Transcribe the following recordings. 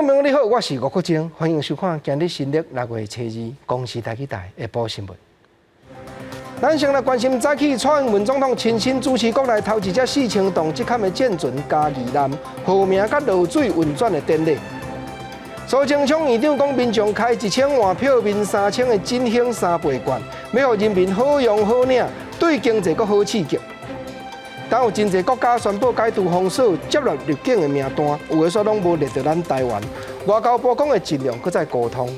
眾朋友你好，我是吳國晶，歡迎收看今日新曆六月初二公視台語台下晡新聞。咱先來關心早起蔡英文總統親身主持國內頭一隻4000棟這坎的戰船嘉義艦號名佮落水運轉的典禮。蘇貞昌院長講，民眾開一千換票面三千的振興三倍券，欲予人民好用好領，對經濟閣好刺激。但有真濟國家宣布解除封鎖接納入境的名單，有的煞攏無列著咱台灣。外交部講會盡量閣再溝通。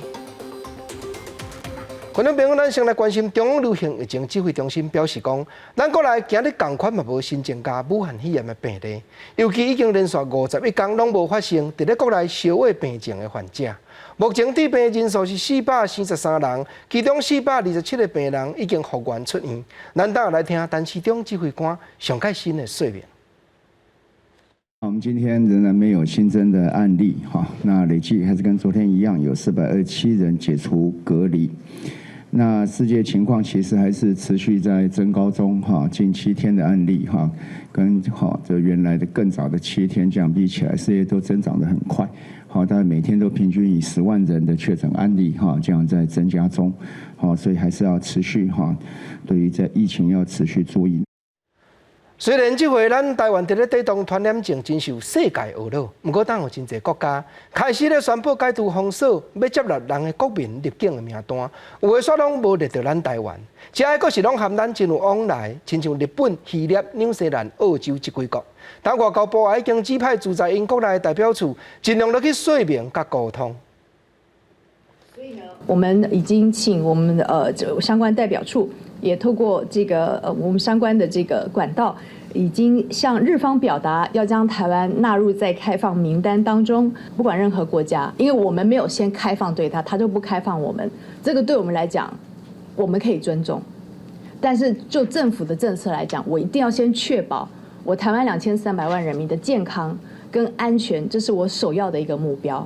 觀眾朋友，咱先來關心中央流行疫情指揮中心表示講，咱國內今日仝款嘛無新增加武漢肺炎的病例，尤其已經連續51天攏無發生佇咧國內燒穢病症的患者。目前致病人數是433人，其中427個病人已經復原出院。咱等下來聽陳時中指揮官上蓋新的說明。我們今天仍然沒有新增的案例，哈，那累計還是跟昨天一樣，有427人解除隔離。那世界情況其實還是持續在增高中，哈，近7天的案例，哈，跟哈這原來的更早的7天這樣比起來，世界都增長得很快，好，大概每天都平均以10萬人的確診案例，哈，這樣在增加中，好，所以還是要持續哈，對於在疫情要持續注意。雖然這回咱台灣佇咧抵擋傳染症真受世界呵咾，毋過當有真濟國家開始咧宣布解除封鎖，欲接納人的國民入境的名單，有的煞攏無列著咱台灣，這個閣是攏和咱真有往來，親像日本、希臘、紐西蘭、澳洲這幾國。但外交部已經指派駐在𪜶國內的代表處，盡量落去說明佮溝通。所以呢，我們已經請我們相關代表處，也透過這個我們相關的這個管道，已經向日方表達要將台灣納入在開放名單當中。不管任何國家，因為我們沒有先開放對他，他就不開放我們。這個對我們來講，我們可以尊重。但是就政府的政策來講，我一定要先確保我台灣2300萬人民的健康跟安全，這是我首要的一個目標。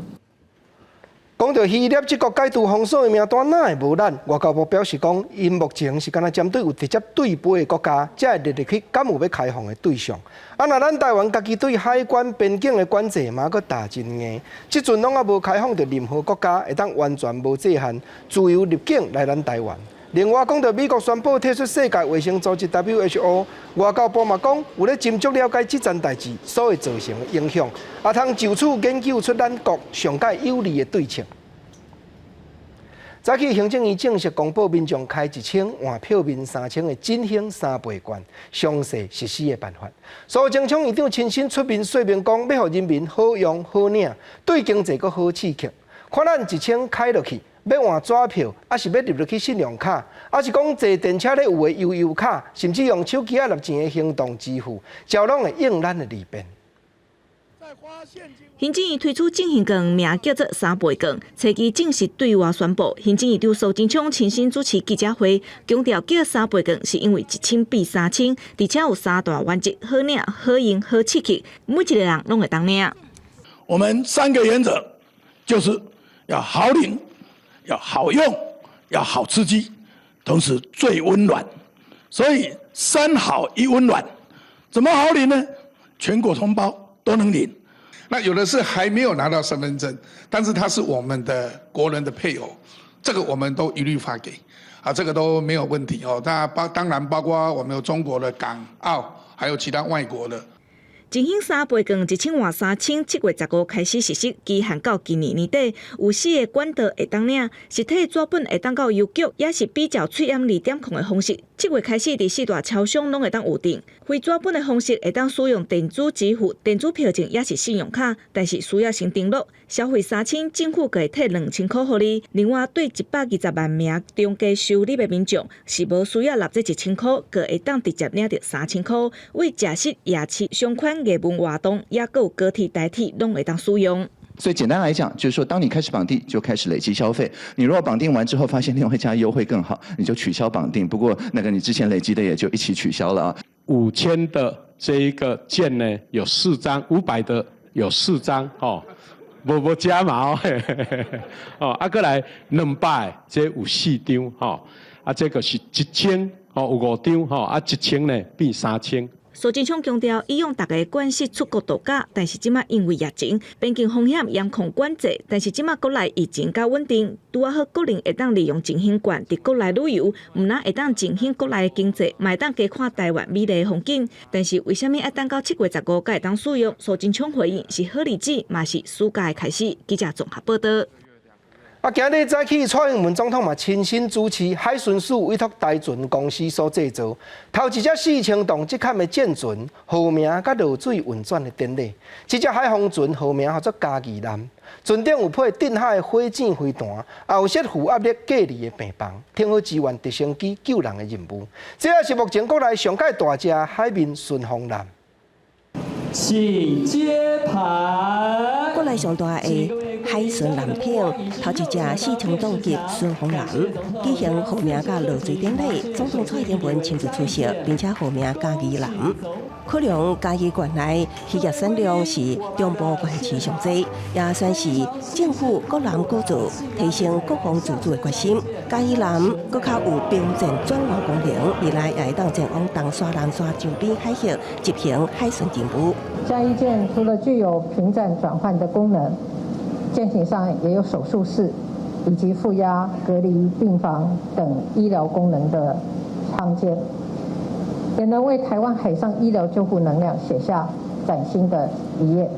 講著希臘這國解除封鎖的名單，哪會無咱？外交部表示講，𪜶目前是干焦針對有直接對簿的國家，才會列入去敢有欲開放的對象。啊，若咱台灣家己對海關邊境的管制嘛，閣打真硬，這陣攏猶無開放著任何國家會當完全無制限自由入境來咱台灣。另外，講著美國宣布退出世界衛生組織 WHO，外交部嘛講有咧斟酌了解這件代誌所會造成的影響，也通就此研究出咱國上蓋有利的對策。早起行政院正式公布民眾開一千換票面三千的振興三倍券詳細實施的辦法。蘇貞昌院長親身出面說明講，欲予人民好用好領，對經濟閣好刺激。看咱一千開落去，欲換紙票，抑是欲入落去信用卡，抑是講坐電車咧有的悠遊卡，甚至用手機仔納錢的行動支付，全攏會應咱的利便。行政院推出振興券，名叫做三倍券，初二正式對外宣布。行政院長蘇貞昌親身主持記者會，強調叫三倍券是因為一千變三千，而且有三大原則：好領、好用、好刺激，每一个人攏會當領。我們三個原則就是要好領、要好用、要好刺激，同時最溫暖。所以三好一溫暖，怎麼好領呢？全國同胞都能領。那有的是還沒有拿到身份證，但是他是我們的國人的配偶，這個我們都一律發給，啊，這個都沒有問題哦。那當然包括我們有中國的、港澳，還有其他外國的。振興三倍券一千換三千，7月15開始實施，期限到今年年底。有四个管道會當領，實體紙本會當到郵局，抑是比照喙罨2.0的方式。7月開始，佇四大超商攏會當預訂。非紙本的方式會當使用電子支付、電子票證，抑是信用卡，但是需要先登錄。消費三千，政府會退2000箍予你。另外，對120萬名中低收入的民眾，是無需要納這一千箍，閣會當直接領著三千箍。為食肆、夜市相關藝文活動，抑閣有高鐵、台鐵，攏會當使用。所以簡單來講，就是說，當你開始綁定，就開始累積消費。你如果綁定完之後，發現另外一家優惠更好，你就取消綁定。不過，那個你之前累積的也就一起取消了啊。5000的這一個券呢，有四張；500的有四張，哦，無加碼哦，哦，啊，閣來200這有四張，吼，啊，這個是一千，哦，有五張，吼，啊，一千呢變三千。蘇貞昌強調，以往逐家慣勢出國度假，但是這馬因為疫情，邊境風險嚴控管制，但是這馬國內疫情較穩定，拄仔好國人會當利用振興券佇國內旅遊，毋但會當振興國內的經濟，嘛會當加看台灣美麗的風景。但是為啥物愛等到7月15才會當使用？蘇貞昌回應是好日子，嘛是暑假的開始。記者綜合報道。啊！今日早起，蔡英文總統嘛親身主持海巡署委託台船公司所製造，頭一隻4000噸這級的艦船號名佮落水運轉的典禮。這隻海防船號名號做嘉義艦，船頂有配鎮海的火箭飛彈，也有設負壓力隔離的病房，挺好支援直升機救人的任務。這也是目前國內上蓋大隻海面巡防艦。請揭牌。國內上大的海巡艦艇，頭一隻4000噸級順風艦舉行號名佮落水典禮，總統蔡英文親自出席，並且號名嘉義艦。考量嘉義縣內漁業產量是中部縣市上濟，也算是政府國艦國造提升國防自主的決心。嘉義艦閣較有平戰轉換功能，未來也會當前往東沙、南沙周邊海域執行海巡任務。嘉義艦除了具有平戰轉換的功能，艦艇上也有手術室以及負壓隔離病房等醫療功能的艙間，也能為台灣海上醫療救護能量寫下嶄新的一頁。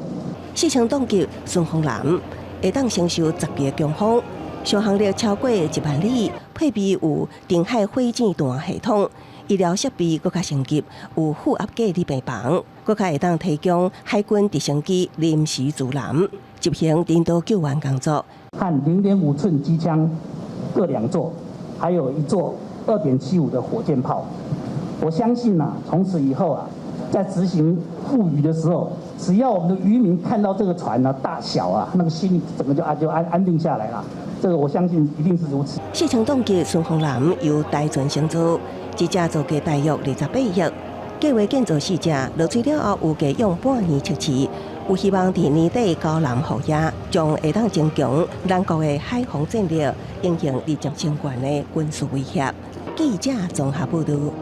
4000噸級順風艦會當承受10級強風，續航力超過1萬里，配備有定海火箭彈系統，醫療設備閣較升級，有負壓隔離病房，閣較會當提供海軍直升機臨時助艦，執行人道救援工作。和0.5寸機槍各兩座，還有一座2.75的火箭炮。我相信啊，從此以後啊，在執行護漁的時候，只要我們的漁民看到這個船呢大小啊，那個心整個就安定下來了。這個我相信一定是如此。4000噸級順風艦由台船承造，這隻造價大約28億，計劃建造四隻，落水了後預計用半年測試，有希望佇年底交藍服役，將會當增強咱國的海防戰力，因應日漸升懸的軍事威脅。記者綜合報道。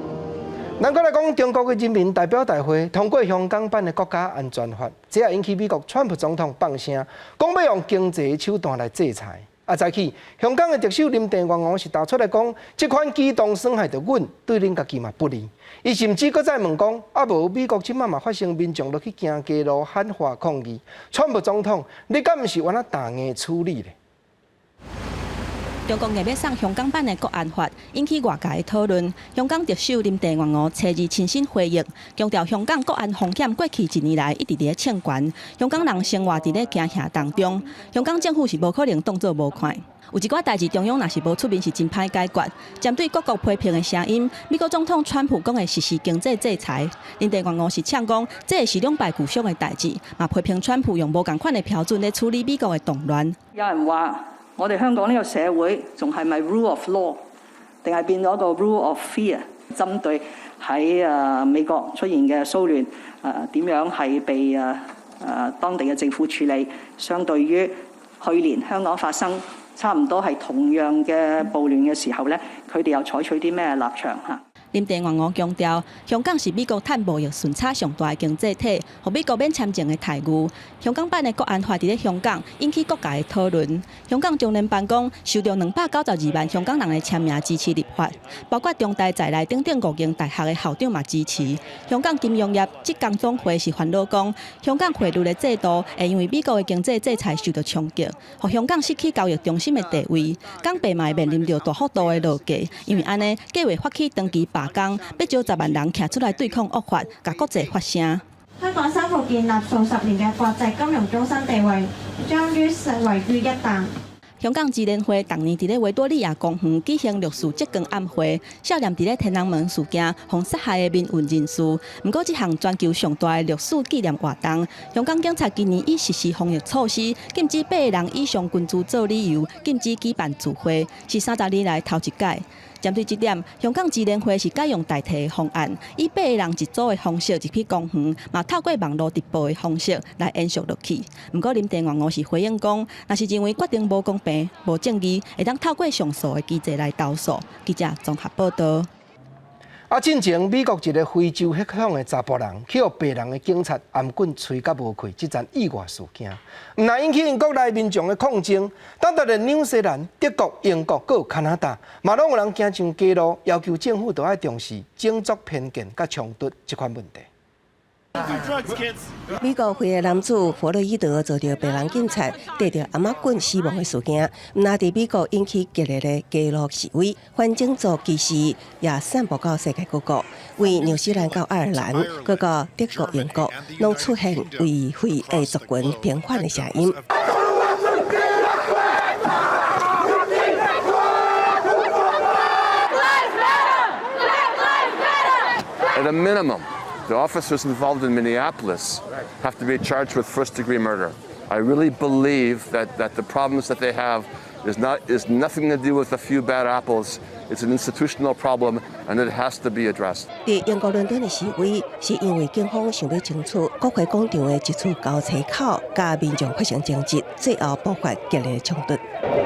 咱閣來講，中國的人民代表大會通過香港版的國家安全法，這也引起美國川普總統放聲，講欲用經濟手段來制裁。啊，早起香港的特首林鄭月娥是投出來講，這款舉動損害著阮，對恁家己嘛不利。伊甚至閣再問講，啊無美國這馬嘛發生民眾落去行街路喊話抗議，川普總統，你敢毋是按呢彈硬處理咧？中國硬欲送香港版的國安法，引起外界的討論。香港特首林鄭月娥初二親身回應，強調香港國安風險過去一年來一直佇咧衝懸，香港人生活佇咧驚嚇當中，香港政府是無可能當做無看。有一寡代誌中央若是無出面，是真歹解決。針對各國批評的聲音，美國總統川普講會實施經濟制裁，林鄭月娥是嗆講，這是兩敗俱傷的代誌，嘛批評川普用無仝款的標準咧處理美國的動亂。有人話，我哋香港呢個社會仲係咪 rule of law，定係變咗個 rule of fear？針對喺美國出現嘅騷亂，點樣係被當地嘅政府處理？相對於去年香港發生差唔多係同樣嘅暴亂嘅時候咧，佢哋又採取啲咩立場嚇？林鄭月娥強調，香港是美國趁貿易順差上大的經濟體，予美國免簽證的待遇。香港版的國安法佇咧香港引起各界的討論。香港中聯辦講，收著292萬香港人的簽名支持立法，包括中大在內等等五間大學的校長嘛支持。香港金融業職工總會是煩惱講，香港匯率的制度會因為美國的經濟制裁受到衝擊，予香港失去交易中心的地位。港幣嘛會面臨著大幅度的落價，因為按呢計劃發起長期罷工，欲招10萬人徛出來對抗惡法，共國際發聲。香港辛苦建立數十年嘅國際金融中心地位，將於毀於一旦。香港支聯會逐年佇咧維多利亞公園舉行六四燭光暗會，悼念佇咧天安門事件予殺害的民運人士。毋過，這項全球上大的六四紀念活動，香港警察今年已實施防疫措施，禁止八个人以上群聚做理由，禁止舉辦聚會，是30年來頭一擺。針對這點，香港支聯會是改用代替的方案，以八個人一組的方式入去公園，嘛透過網路直播的方式來延續落去。毋過林鄭月娥是回應講，若是認為決定無公平、無正義，會當透過上訴的機制來投訴。記者綜合報道。啊，進前美國一个非洲血統的查埔人，去予白人的警察頷棍捶甲無氣，這樁意外事件，毋但引起𪜶國內民眾的抗爭，當佇連紐西蘭、德國、英國、閣有加拿大，嘛攏有人行上街路，要求政府著愛重視種族偏見佮衝突這款問題。美國非裔男子弗洛伊德遭著白人警察綴著頷仔棍死亡的事件，毋但佇美國引起激烈的街路示威，反種族歧視也散布到世界各國，為紐西蘭到愛爾蘭，閣到德國、英國，攏出現為非裔族群平反的聲音。 At a minimum, the officers involved in Minneapolis have to be charged with first-degree murder. I really believe that the problems that they have is nothing to do with a few bad apples. It's an institutional problem, and it has to be addressed. 佇英國倫敦的示威，是因為警方想欲清除國會廣場的一處交叉口，佮民眾發生爭執，最後爆發激烈的衝突。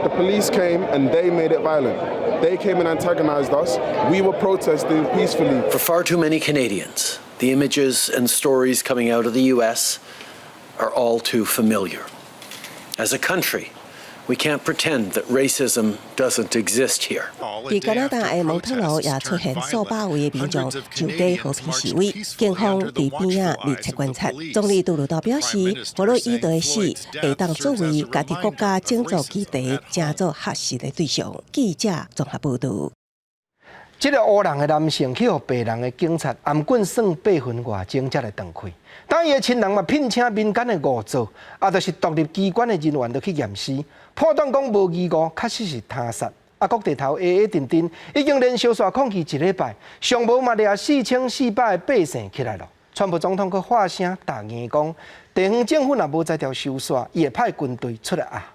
The police came and they made it violent. They came and antagonized us. We were protesting peacefully. For far too many Canadians, the images and stories coming out of the U.S. are all too familiar. As a country, we can't pretend that racism doesn't exist here. 佇加拿大的蒙特羅也出現數百位的民眾上街和平示威，警方佇邊仔密切觀察。總理杜魯多表示，弗洛伊德的死會當作為家己國家種族議題，成做學習的對象。記者綜合報導。這个烏人的男性去予白人的警察頷棍算8分外鐘才來斷氣，當伊的親人嘛聘請民間的誤造，啊，就是獨立機關的人員著去驗屍，判斷講無疑誤，確實是他殺。啊，閣地頭黑黑陣陣，已經連續煞抗議一禮拜，上無嘛掠4400个百姓起來囉。川普總統閣發聲踏硬講，地方政府若無才調收煞，伊會派軍隊出來啊。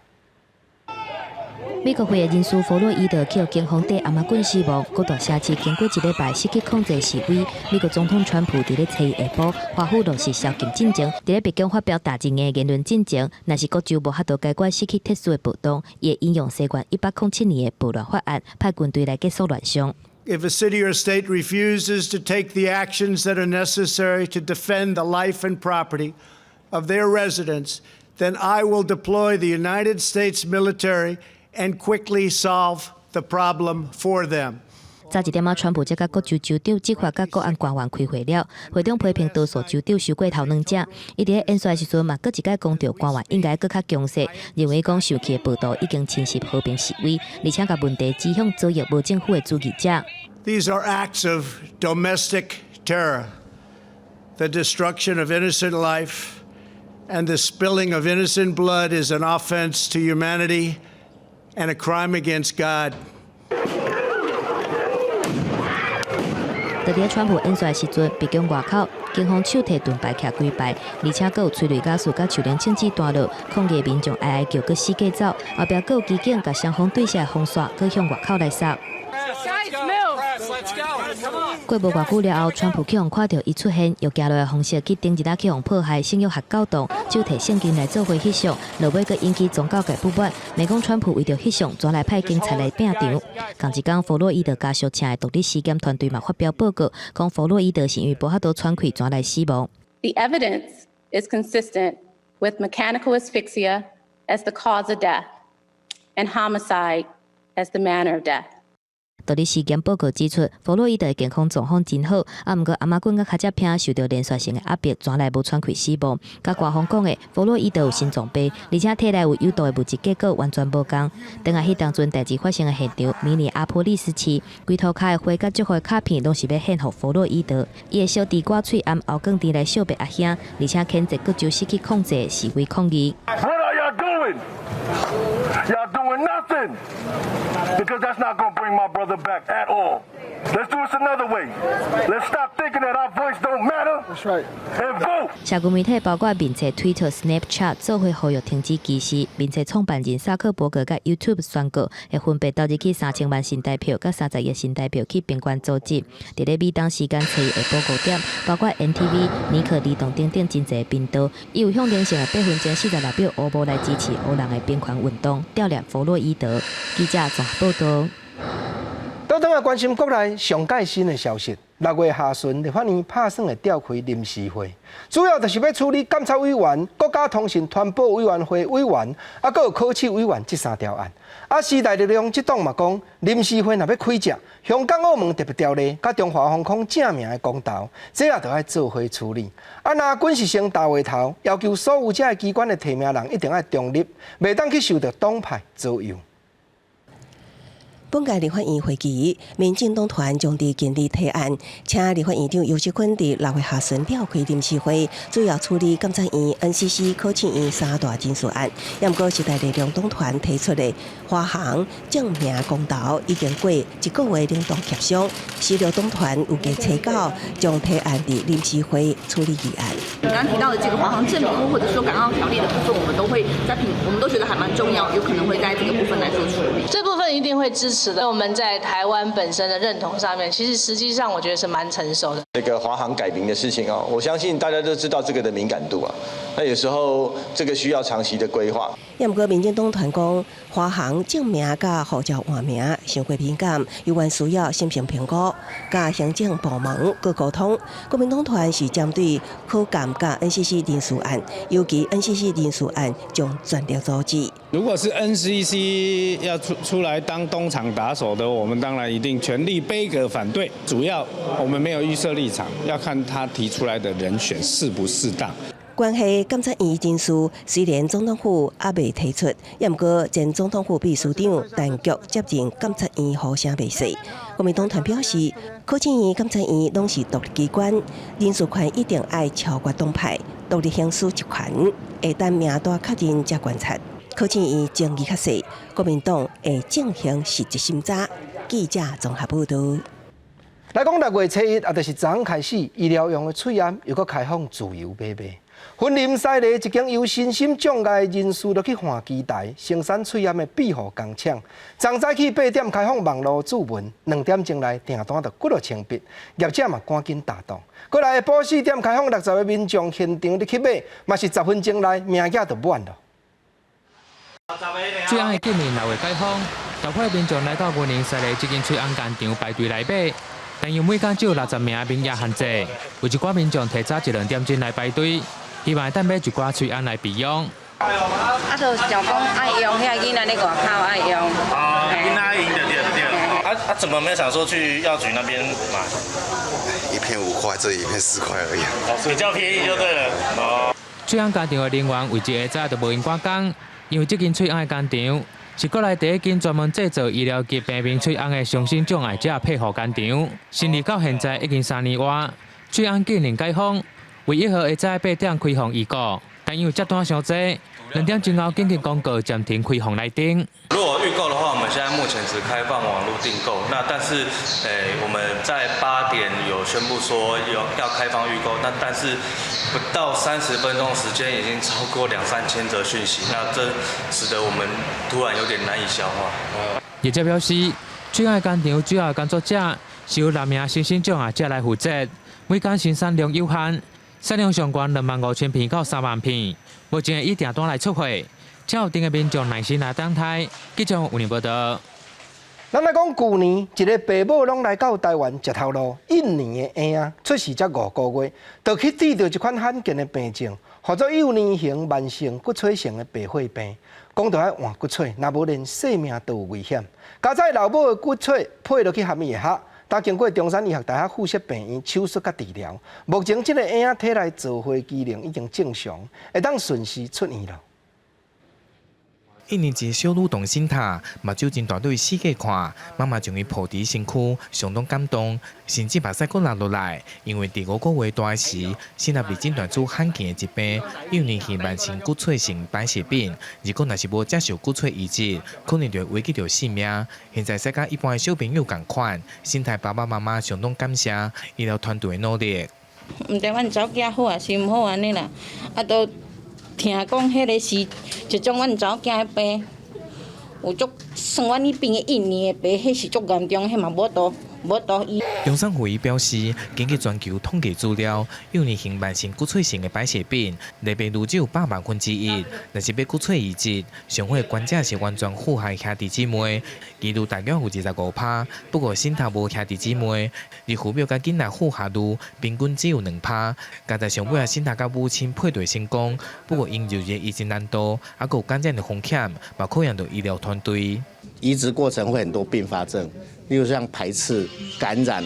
美國非裔人士弗洛伊德去予警方綴頷仔棍死亡，各大城市經過一禮拜失去控制示威。美國總統川普佇咧初二下晡，華府落實宵禁進前，佇咧白宮發表大字的言論進前，若是各州無法度解決失去秩序的暴動，伊會引用西元107年的暴亂法案，派軍隊來結束亂象。 If a city or state refuses to take the actions that are necessary to defend the life and property of their residents, then I will deploy the United States military and quickly solve the problem for them. 早一點仔，川普才佮各州州長、執法佮國安官員開會了，會中批評多數州長傷過頭軟食。伊佇咧演說時陣嘛，閣一擺強調官員應該閣較強勢，認為講受氣的暴徒已經侵襲和平示威，而且共問題指向左翼無政府的主義者。 These are acts of domestic terror, the destruction of innocent life, and the spilling of innocent blood is an offense to humanity and a crime against God. 佇咧川普演說時陣，白宮外口警方手提盾牌徛幾排，而且閣有催淚ガス佮樹林槍子彈落，抗議民眾哀哀叫，閣四界走，後壁閣有機警共雙方對射的風沙，閣向外口來掃。過無偌久了後，川普去予看著伊出現，用行路的方式去頂一下去予破壞，聖約翰教堂，手提聖經來做伙翕相，落尾閣引起宗教界不滿，罵講川普為著翕相，轉來派警察來拚場。仝一工，弗洛伊德家屬請的獨立屍檢團隊嘛發表報告，講弗洛伊德是因為無法度喘氣，轉來死亡。 The evidence is consistent with mechanical asphyxia as the cause of death and homicide as the manner of death. 獨立屍檢報告指出，弗洛伊德的健康狀況真好，啊，毋過頷仔棍佮跤跡坪受著連續性的壓迫，轉來無喘氣死亡。佮官方講的，弗洛伊德有心臟病，而且體內有有毒的物質結果完全無仝。轉來彼當陣代誌發生的現場，明尼阿波利斯市，規塗跤的花佮祝福的卡片，攏是欲獻予弗洛伊德。伊的小弟掛喙罨後轉佇來惜別阿兄，而且譴責各州失去控制的示威抗議。 What are y'all doing? Y'all doing nothing. Because that's not gonna bring my brother back at all. Let's do this another way. Let's stop thinking that our voice don't matter. That's right. And vote. 社群媒體包括面冊、Twitter、Snapchat 做伙呼籲停止歧視。面冊創辦人薩克伯格佮 YouTube 宣告，會分別投入去3000萬新台票佮30億新台票去平權組織。佇咧美東時間初二下晡5點，包括 MTV、尼克兒童等等真濟頻道，伊有象徵性的8分鐘46秒烏幕來支持黑人的平權運動，悼念弗洛伊德。記者綜合報導。倒轉來關心國內上蓋新的消息。6月下旬，立法院拍算會召開臨時會，主要就是欲處理監察委員、國家通訊傳播委員會委員，啊，閣有考試委員這三條案。啊，時代力量這黨嘛講，臨時會若欲開食，香港澳門特別條例佮中華航空正名的公投，這也著愛做伙處理。啊，若軍事性大話頭，要求所有這个機關的提名人一定愛中立，袂當去受著黨派左右。本屆立法院會期，民進黨團將佇今日提案，請立法院長游錫堃佇6月下旬召開臨時會，主要處理監察院、NCC、考試院三大人事案。毋過時代力量黨團提出的華航正名公投已經過一個月兩黨協商，時力黨團預計初九將提案佇臨時會處理議案。你剛剛提到的這個華航正名或者說港澳條例的部分，我們都會在評，我們都覺得還蠻重要，有可能會在這個部分來做處理。這部分一定會支持的。我們在台灣本身的認同上面，其實實際上我覺得是蠻成熟的。這個華航改名的事情哦，我相信大家都知道這個的敏感度啊。那有時候這個需要長期的規劃。毋過民進黨團講，華航正名佮護照換名傷過敏感，猶原需要審慎評估，佮行政部門閣溝通。國民黨團是針對考監佮 NCC 人事案，尤其 NCC 人事案將全力阻止。如果是 NCC 要出來當東廠打手的，我們當然一定全力杯葛反對。主要我們沒有預設立場，要看他提出來的人選適不適當。關係監察院人事，雖然總統府猶未提出，毋過前總統府秘書長陳菊接任監察院呼聲袂細。國民黨團表示，考試院、監察院攏是獨立機關，人事權一定愛超越黨派，獨立行使職權，會等名單確認才觀察。考試院爭議較細，國民黨會進行實質審查。記者綜合報導。來講6月初1，也就是昨昏開始，醫療用的喙罨又閣開放自由買賣。雲林西螺一間由身心障礙人士落去換機台生產喙罨的庇護工廠，昨早起8點開放網路注文，2點鐘內訂單就幾落千筆，業者嘛趕緊打動。過來下晡4點開放60個民眾現場入去買，嘛是10分鐘內名額就滿了。喙罨的禁令6月解封，大批民眾來到雲林西螺這間喙罨工廠排隊來買，但因每工只有60名名額限制，有一寡民眾提早一兩點鐘來排隊，希望會當買一寡喙罨來備用。啊，就想講愛用，遐囡仔咧外口愛用。啊，囡仔用就對對。啊啊，怎麼沒想說去藥局那邊買？一片5塊，這一片4塊而已。哦，比較便宜就對了。哦。喙罨工廠的人員為一下早就無閒趕工，因為這間喙罨的工廠是國內第一間專門製造醫療級病民喙罨的身心障礙者庇護工廠。成立到現在已經3年外，喙罨禁令解封，為1號下早8點開放預購，但因為接單傷濟，2點鐘後緊急公告暫停開放來訂。如果預購的話，我們現在目前只開放網絡訂購。那但是，我們在8點有宣布說有要開放預購，那但是不到30分鐘時間，已經超過兩三千則訊息，那這使得我們突然有點難以消化。業者表示，喙罨工廠主要工作者是由6名身心障礙者來負責，每工生產量有限，產量上懸25,000片到30,000片，目前會以訂單來出貨。請有訂的民眾耐心來等待。記者有報道。咱來講，舊年一个爸母攏來到台灣食頭路，印尼的嬰仔出世才5個月，就去得著一款罕見的病症，號做幼年型慢性骨髓性的白血病。講著愛換骨髓，若無連性命都有危險。佳哉老母的骨髓配落去合伊的合，但經過中山醫學大學附設病院手術佮治療，目前這个嬰仔體內造血機能已經正常，會當順時出院了。印尼一个小女童心塔，目睭真大，對世界看，媽媽將伊抱佇身軀，相當感動，甚至目屎閣流落來。因為佇5個月大時，新納被診斷出罕見的疾病，幼年期慢性骨髓性白血病。如果若是無接受骨髓移植，可能就會危及著性命。現在生佮一般的小朋友仝款，新太爸爸媽媽相當感謝醫療團隊的努力。毋知阮查某囝好抑是毋好按呢啦，啊都聽講彼个是一種阮查某囝的病，有足算阮彼邊的印尼的病，彼是足嚴重，彼嘛無法度無多醫。中山會議表示，根據全球統計資料，幼兒型慢性骨髓性的白血病，罹病率只有百萬分之一。若是欲骨髓移植，上好的捐者是完全符合兄弟姊妹，幾率大約有25%。不過，新頭無兄弟姊妹，而父母佮囡仔符合率平均只有2%。佳哉上尾仔新頭佮母親配對成功，不過𪜶入的移植難度，猶閣有感染的風險，嘛考驗著醫療團隊。移植過程會很多併發症，例如像排斥、感染，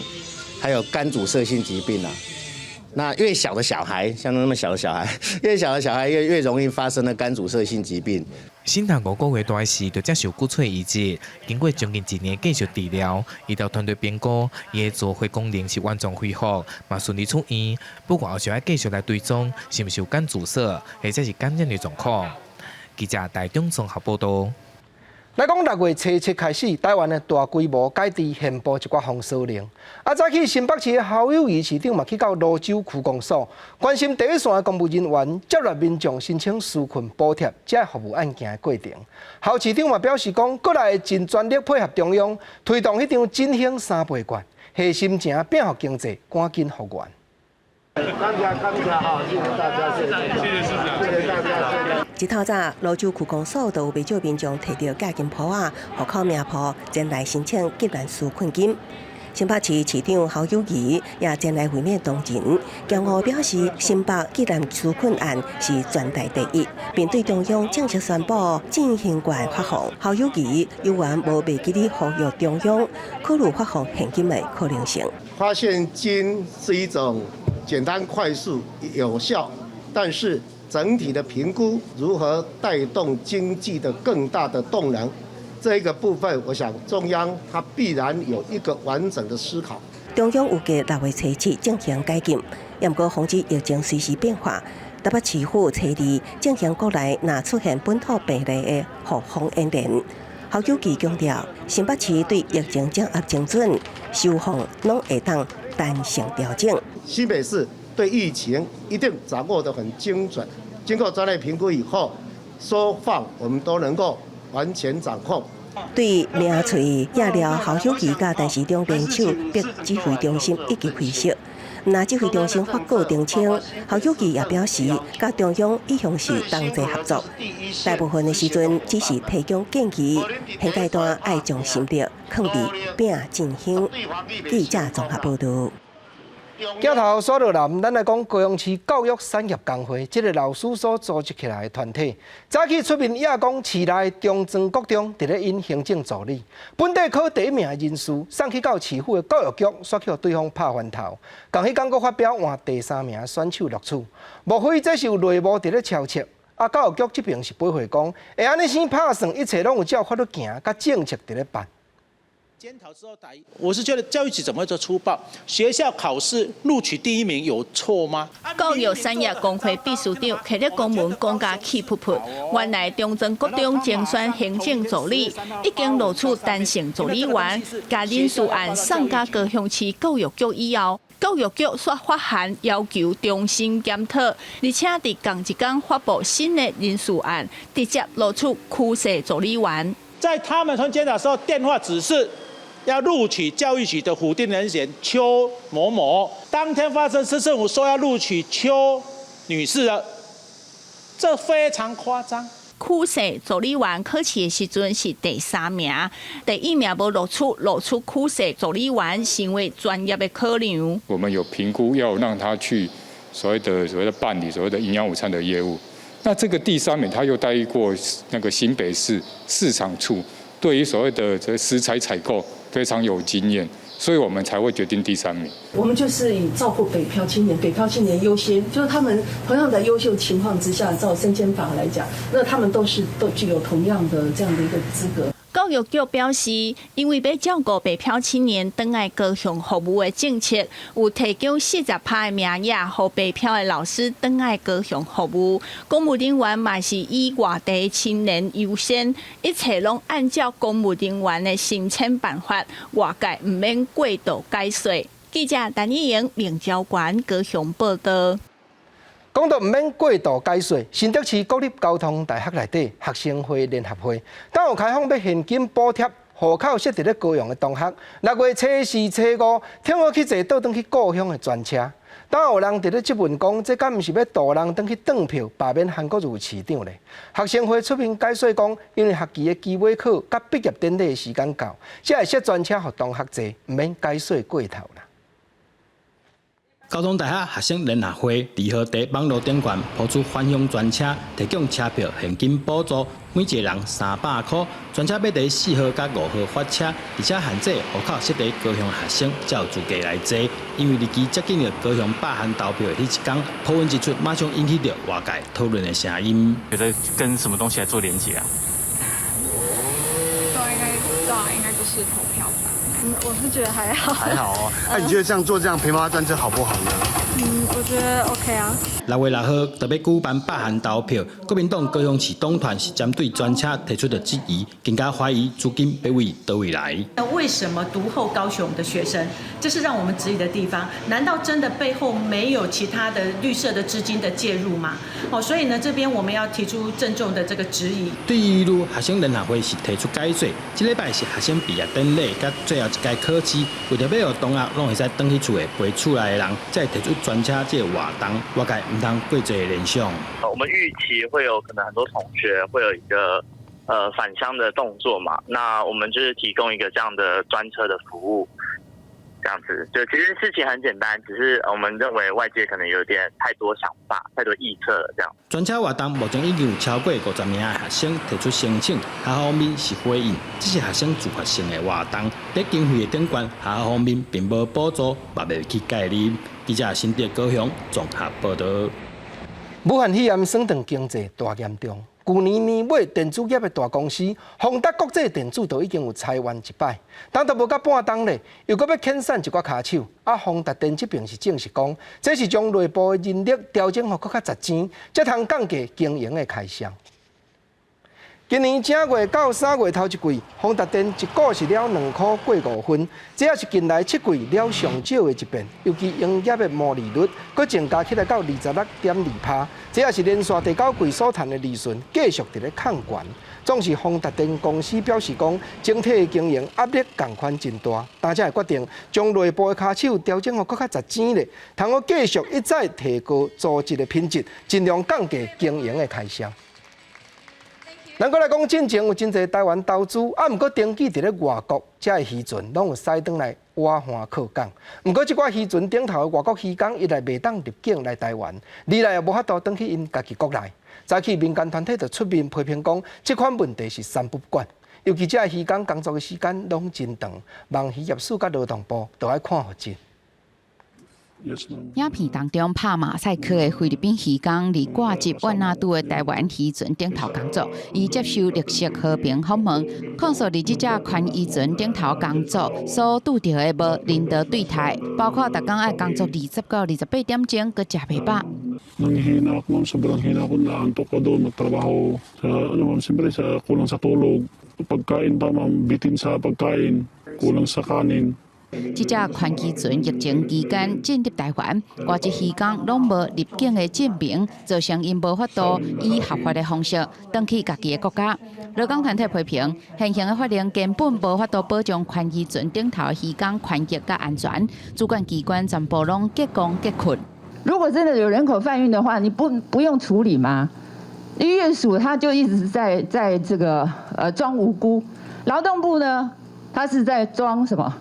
還有肝阻塞性疾病啊。那越小的小孩，像那麼小的小孩，越小的小孩越容易發生的肝阻塞性疾病。新頭5個月大時就接受骨髓移植，經過將近一年繼續治療，醫療團隊評估，伊的造血功能是完全恢復，嘛順利出院。不過後續愛繼續來追蹤，是毋是有肝阻塞，或者是感染的狀況。記者台中綜合報道。來講6月初七開始，台灣的大規模解除憲報一寡封鎖令。啊，早起新北市的侯友宜市長嘛去到蘆洲區公所，關心第一線的公務人員接納民眾申請紓困補貼這服務案件的過程。侯市長嘛表示講，閣來會盡全力配合中央推動彼張振興三倍券，下心情拼予經濟趕緊復原。感謝感謝哈，謝謝大家，謝謝謝謝市長，謝謝大家。一透早，蘆洲區公所就有袂少民眾提著價金簿仔、戶口名簿前來申請急難紓困金。新北市市長侯友宜也前來會面同仁，強調表示新北急難紓困案是全台第一，並對中央正式宣布振興券發放。侯友宜猶原無袂記得呼籲中央考慮發放現金的可能性。發現金是一種簡單、快速、有效，但是整體的評估如何帶動經濟的更大的動能，這個部分，我想中央它必然有一個完整的思考。中央預計6月初七進行解禁，毋過防止疫情隨時變化，台北市府初二進行國內若出現本土病例的復防演練。侯友宜強調，新北市對疫情掌握精準，收放攏會當彈性調整。新北市對疫情一定掌握得很精準，經過專業評估以後，收放我們都能夠完全掌控。對名嘴也了侯友宜佮陳時中聯手逼指揮中心一起分析。若指揮中心發稿澄清，侯友宜也表示，佮中央一向是同齊合作，大部分的時陣只是提供建議，現階段愛將心力放佇拼振興。記者綜合報道。鏡頭煞落來，咱來講高雄市教育產業工會，這個老師所組織起來的團體，早起出面也講市內中正國中佇咧𪜶行政助理，本地考第一名的人士送去到市府的教育局，煞去予對方拍翻頭。仝彼工閣發表換第三名選手錄取，莫非這是有內幕佇咧敲策？啊，教育局這邊是回覆講，會按呢先拍算，一切攏有照法律行，佮政策佇咧辦。檢討之後打，我是覺得教育局怎麼會做粗暴？學校考試錄取第一名有錯嗎？教育產業工會秘書長提著公文講甲氣噗噗，原來中正國中甄選行政助理已經錄取陳姓助理員，共人事案送交高雄市教育局以後，教育局煞發函要求重新檢討，而且佇仝一工發布新的人事案，直接錄取區姓助理員。在他們從檢討的時候，電話指示要錄取教育局的輔定人選邱某某。當天發生市政府說要錄取邱女士的，這非常誇張。區姓助理員考試的時陣是第三名，第一名無錄取，錄取區姓助理員成為專業的考量。我們有評估要讓他去所謂的辦理所謂的營養午餐的業務。那這個第三名他又待過那個新北市市場處，對於所謂的這食材採購非常有經驗，所以我們才會決定第三名。我們就是以照顧北漂青年，北漂青年優先，就是他們同樣在優秀情況之下，照升遷法來講，那他們都是都具有同樣的這樣的一個資格。教育局表示，因為欲照顧北漂青年轉來高雄服務的政策，有提供40%的名額，予北漂的老師轉來高雄服務。公務人員嘛是以外地青年優先，一切攏按照公務人員的申請辦法，外界毋免過度解說。記者陳以瑩、明昭館高雄報道。講到毋免過度解說，新竹市國立交通大學內底學生會聯合會，當有開放欲現金補貼戶口設佇咧高雄的同學，六月初四、初五，聽好去坐倒轉去故鄉的專車。當有人佇咧質問講，這敢毋是欲渡人轉去轉票，罷免韓國瑜市長咧？學生會出面解說講，因為學期的期尾考佮畢業典禮的時間到，才會設專車予同學坐，毋免解說過頭啦。高中大學學生聯合會聯合佇網路頂懸拋出返鄉專車，提供車票現金補助，每一個人300箍。專車欲佇4號佮5號發車，而且限制戶口設佇高雄學生才有資格來坐。因為日期接近著高雄罷韓投票的彼一工，鋪文一出，馬上引起著外界討論的聲音。覺得跟什麼東西來做連結啊？對，應該對，應該就是投票吧。嗯，我是覺得還好。還好哦。那你覺得這樣做這樣陪媽媽專車好不好呢？嗯，我覺得 OK 啊。6月6號特別舉辦罷韓投票，國民黨高雄市黨團是針對專車提出的質疑，更加懷疑資金欲為佗位來。那為什麼獨厚高雄的學生？這是讓我們質疑的地方。難道真的背後沒有其他的綠色的資金的介入嗎？哦，所以呢，這邊我們要提出鄭重的這個質疑。對於學生聯合會是提出解說，這禮拜是學生畢業典禮，佮最後一屆考試，為著欲予同學攏會使轉去厝的陪厝內的人，才會提出專車這個活動，外界毋通過濟聯想。我們預期會有可能很多同學會有一個返鄉的動作嘛，那我們就是提供一個這樣的專車的服務，這樣子就其實事情很簡單，只是我們認為外界可能有點太多想法、太多臆測了這樣。專車活動目前已經有超過50名的學生提出申請，學校方面是回應，這是學生自發性的活動，佇經費的頂懸，學校方面並無補助，嘛袂去介入。記者新竹高雄綜合報導。武漢肺炎損斷經濟大嚴重。舊年年尾，電子業的大公司宏達國際電子就已經有裁員一擺，等都無到半冬咧，又閣欲遣散一寡跤手。啊，宏達電這爿是證實講，這是將內部的人力調整予閣較實錢，才通降低經營的開銷。今年正月到3月頭一季，宏達電一股是了2箍過5分，這也是近來7季了上少的一遍。尤其營業的毛利率，閣增加起來到26.2%，這也是連續第九季所賺的利潤繼續佇咧擴懸。總是宏達電公司表示講，整體的經營壓力仝款真大，但才會決定將內部的跤手調整予閣較實錢咧，通好繼續一再提高組織的品質，盡量降低經營的開銷。咱閣來講，進前有真濟台灣投資，啊，毋過登記佇咧外國，遮的漁船攏有駛轉來瓦岸靠港。毋過，這寡漁船頂頭的外國漁工，一來袂當入境來台灣，二來也無法度轉去𪜶家己國內。早起民間團體就出面批評講，這款問題是三不管。尤其這漁工工作的時間攏真長，望漁業署佮勞動部都愛看予緊。影片當中拍馬賽克的菲律賓漁工，佇掛籍越南拄的台灣漁船頂頭工作，伊接受綠色和平訪問，控訴佇這隻寬漁船頂頭工作所拄著的無人道對待，包括逐工愛工作20到28點鐘，閣食袂飽。 Nanghihina ako, ma'am. Sobrang hina ko. Naantok ko doon magtrabaho. Sa, ano, ma'am, siyempre sa kulang sa tulog. Pagkain pa, ma'am, bitin sa pagkain. Kulang sa kanin. 這隻寬漁船疫情期間進入台灣，外籍漁工攏無入境的證明，造成𪜶無法度以合法的方式轉去家己的國家。勞工團體批評，現行的法令根本無法度保障寬漁船頂頭漁工權益佮安全，主管機關全部攏結工結困。如果真的有人口販運的話，你不用處理嗎？漁業署他就一直在這個裝無辜，勞動部呢，他是在裝什麼？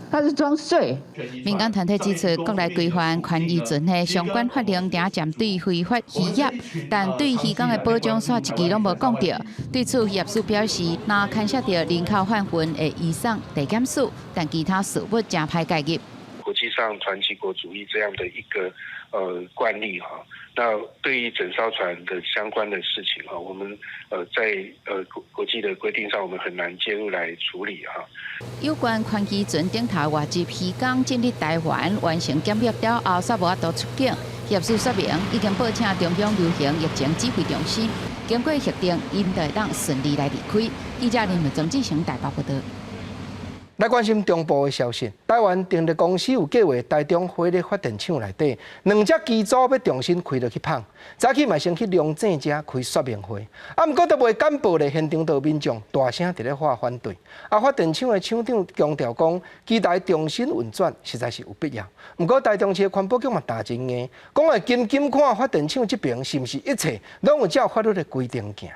他是裝睡。民間團體指出，國內規範寬漁船的相關法令，定針對非法漁業，但對漁工的保障卻一句攏無講著。對此，漁業署表示，若牽涉著人口販運會移送地檢署，但其他事務誠歹介入。國際上船旗國主義這樣的一個慣例哈，那對於整艘船的相關的事情哈，我們在國國際的規定上，我們很難介入來處理哈。有關寬漁船頂頭外籍漁工進入台灣完成檢疫了後，煞無法度出境。業署說明已經報請中央流行疫情指揮中心，經過核定，𪜶就會當順利來離開。記者林文曾志成台北報導。來關心中部的消息，台灣電力公司有計劃台中火力發電廠內底兩隻機組欲重新開落去麭，早起嘛先去龍井遮開說明會，啊，毋過都未敢報咧，現場就有民眾大聲佇咧喊反對。啊，發電廠的廠長強調講，機台重新運轉實在是有必要。毋過台中市的環保局嘛擔真硬，講會緊緊看發電廠這爿是毋是一切攏有照法律的規定行。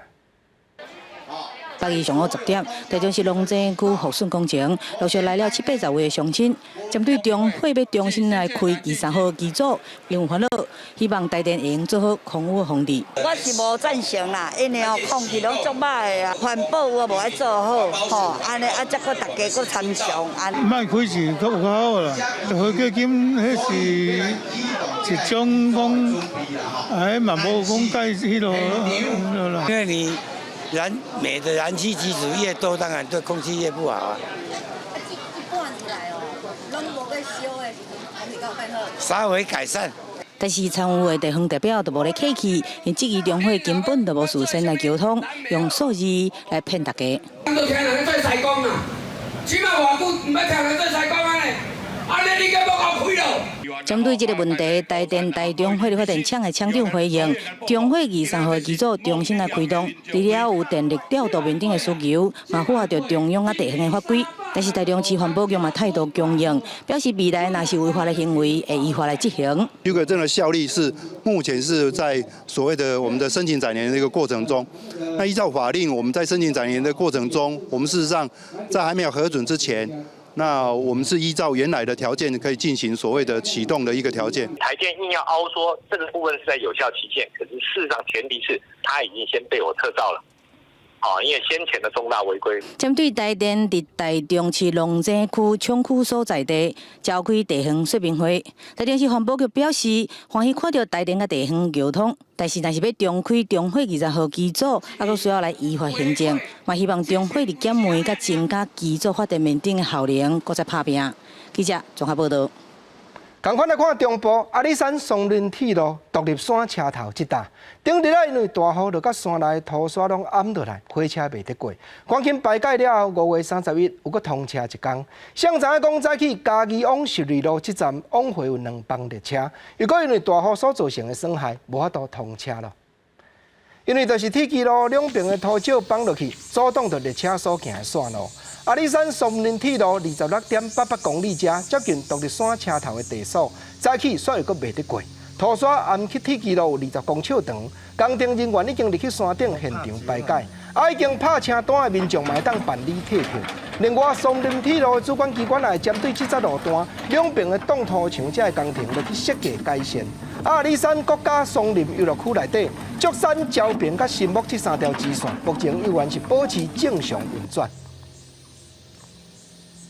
八日上午10點，台中市龍井區福順工程陸續來了七八十位的鄉親，針對中火欲重新來開23號機組，𪜶有煩惱，希望台電會用做好空污防治。我是無贊成啦，因為哦空氣攏足歹的啊，環保我無愛做好，吼，按呢啊，才閣逐家閣參詳按。莫開是閣有較好啦，火基金彼是一種講，哎嘛無講蓋彼落啦。因為你燃煤的燃氣機組越多，當然對空氣越不好啊。這半年來哦，攏無咧燒的時陣，空氣敢有變好？稍微改善。但是參與的地方代表就無咧客氣，𪜶質疑中火根本就無事先來溝通，用數字來騙大家。都聽人做師公啊，這馬偌久毋捌聽人做師公按呢，按呢你閣欲予開囉。針對這個問題，台電台中火力發電廠的廠長回應：中火23號機組重新來開動，除了有電力調度面頂的需求，嘛符合著中央佮地方的法規。但是台中市環保局嘛態度強硬，表示未來若是違法的行為，會依法來執行。許可證的效力是目前是在所謂的我們的申請載年的一個過程中。那依照法令，我們在申請載年的過程中，我們事實上在還沒有核准之前。那我們是依照原來的條件可以進行所謂的啟動的一個條件。台電硬要凹說這個部分是在有效期限，可是事實上前提是它已經先被我撤照了。哦，因為先前的重大違規。針對台電佇台中市龍井區廠區所在地召開地方說明會，台中市環保局表示歡喜看著台電佮地方溝通，但是若是欲重開中火20號機組，猶閣需要來依法行政，嘛希望中火佇減煤佮增加機組發電面頂的效能，閣再拍拚。記者綜合報導。仝款來看中部阿里山松林鐵路獨立山車頭這搭，頂日啊，因為大雨落甲山內土沙攏掩落來，火車袂得過。趕緊排解了後，5月31又閣通車一工。誰知影講早起嘉義往十二路這站往回有兩班列車，又閣因為大雨所造成的損害，無法度通車囉。因為就是鐵支路兩邊的土石崩落去，阻擋著列車所行的線路。阿里山松林鐵路26.88公里遮，接近獨立山車頭的地所，早起煞又閣袂得過，土沙掩去鐵支路有20公尺長，工程人員已經入去山頂現場排解，啊，已經拍車單的民眾嘛會當辦理退票。另外，松林鐵路的主管機關也會針對這節路段兩邊的擋土牆這个工程落去設計改善。阿里山國家松林遊樂區內底，竹山、蕉平佮新木這三條支線，目前依然是保持正常運轉。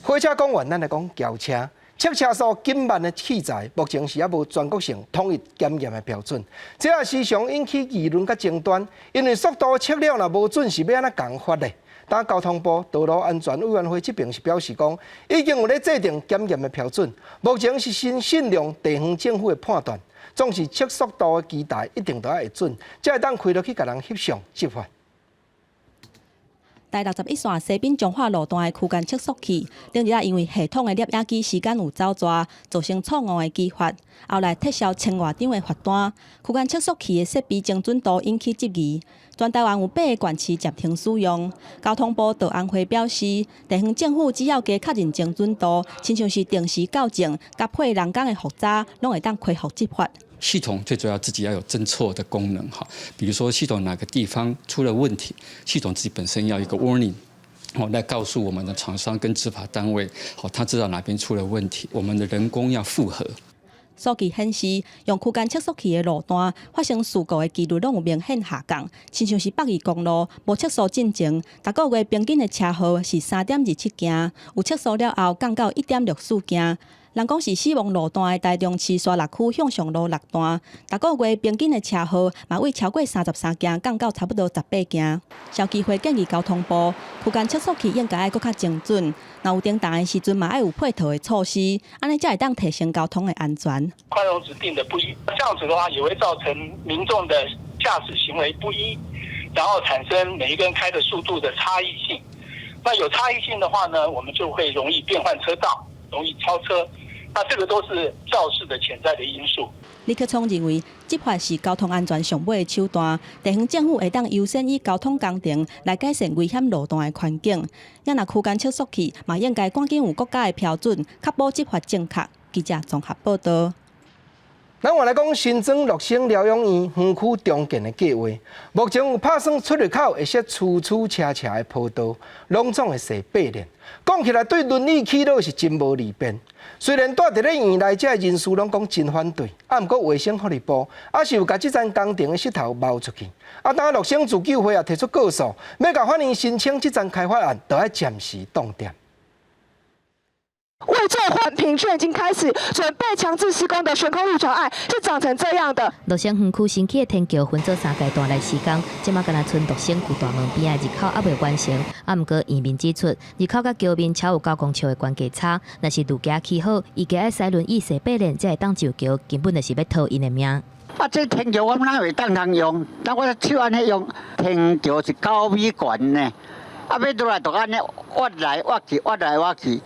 火車講完，咱來講轎車。測車速緊慢的器材，目前是猶無全國性統一檢驗的標準，這也時常引起議論佮爭端。因為速度測了若無準，是欲按怎共罰咧？但交通部道路安全委員會這爿是表示講，已經有咧制定檢驗的標準，目前是先信任地方政府的判斷。總是測速度的機台一定都愛會準，才會當開落去共人翕相執法。台61線西濱彰化路段的區間測速器，頂日仔因為系統的攝影機時間有走逝，造成錯誤的擊發，後來撤銷千外張的罰單。區間測速器的設備精準度引起質疑。全台灣有八个縣市暫停使用。交通部道安會表示，地方政府只要加確認精準度，親像是定時校正，佮配人工的複查，攏會當恢復執法。系統最主要自己要有偵錯的功能哈，比如說系統哪個地方出了問題，系統自己本身要一個 warning，哦，來告訴我們的廠商跟執法單位，好，他知道哪邊出了問題，我們的人工要複核。數據顯示，用區間測速器的路段發生事故的幾率攏有明顯下降，親像是北宜公路無測速進前，逐個月平均的車禍是3.27件，有測速了後降到1.64件。人講是死亡路段的台中市沙鹿區向上路六段，逐個月平均的車禍嘛為超過33件降到差不多18件。消基會建議交通部區間測速器應該愛閣較精準，若有叮當的時陣嘛愛有配套的措施，按呢才會當提升交通的安全。寬容值定的不一，這樣子的話也會造成民眾的駕駛行為不一，然後產生每一個人開的速度的差異性。那有差異性的話呢，我們就會容易變換車道，容易超車。那這個都是肇事的潛在的因素。李克聰認為，執法是交通安全上尾的手段，地方政府會當優先以交通工程來改善危險路段的環境。也若區間測速器，嘛應該趕緊有國家的標準，確保執法正確。記者綜合報道。咱換來講，新莊樂生療養院園區重建的計劃，目前有拍算出入口會設趨趨斜斜的坡道，攏總會踅八連。講起來對輪椅去落是真無利便。雖然蹛佇咧院內這人士攏講真反對，啊，毋過衛生福利部猶是有共這層工程的石頭撈出去。啊，當樂生自救會也提出告訴，欲共法院申請這層開發案，著愛暫時凍定。為做環評，卻已經開始準備強制施工的懸空路橋案是長成這樣的。樂生園區新起的天橋分做三階段來施工，這馬敢若賰樂生舊大門邊仔入口猶未完成。啊，毋過院民指出，入口佮橋面超有9公尺的懸架差，若是路橋起好，伊家愛駛輪椅踅八連才會當上橋，根本就是欲討𪜶的命。啊，這天橋我們哪會當通用？那我手按呢用，天橋是9米懸呢，啊，欲落來就按呢挖來挖去，挖來挖去。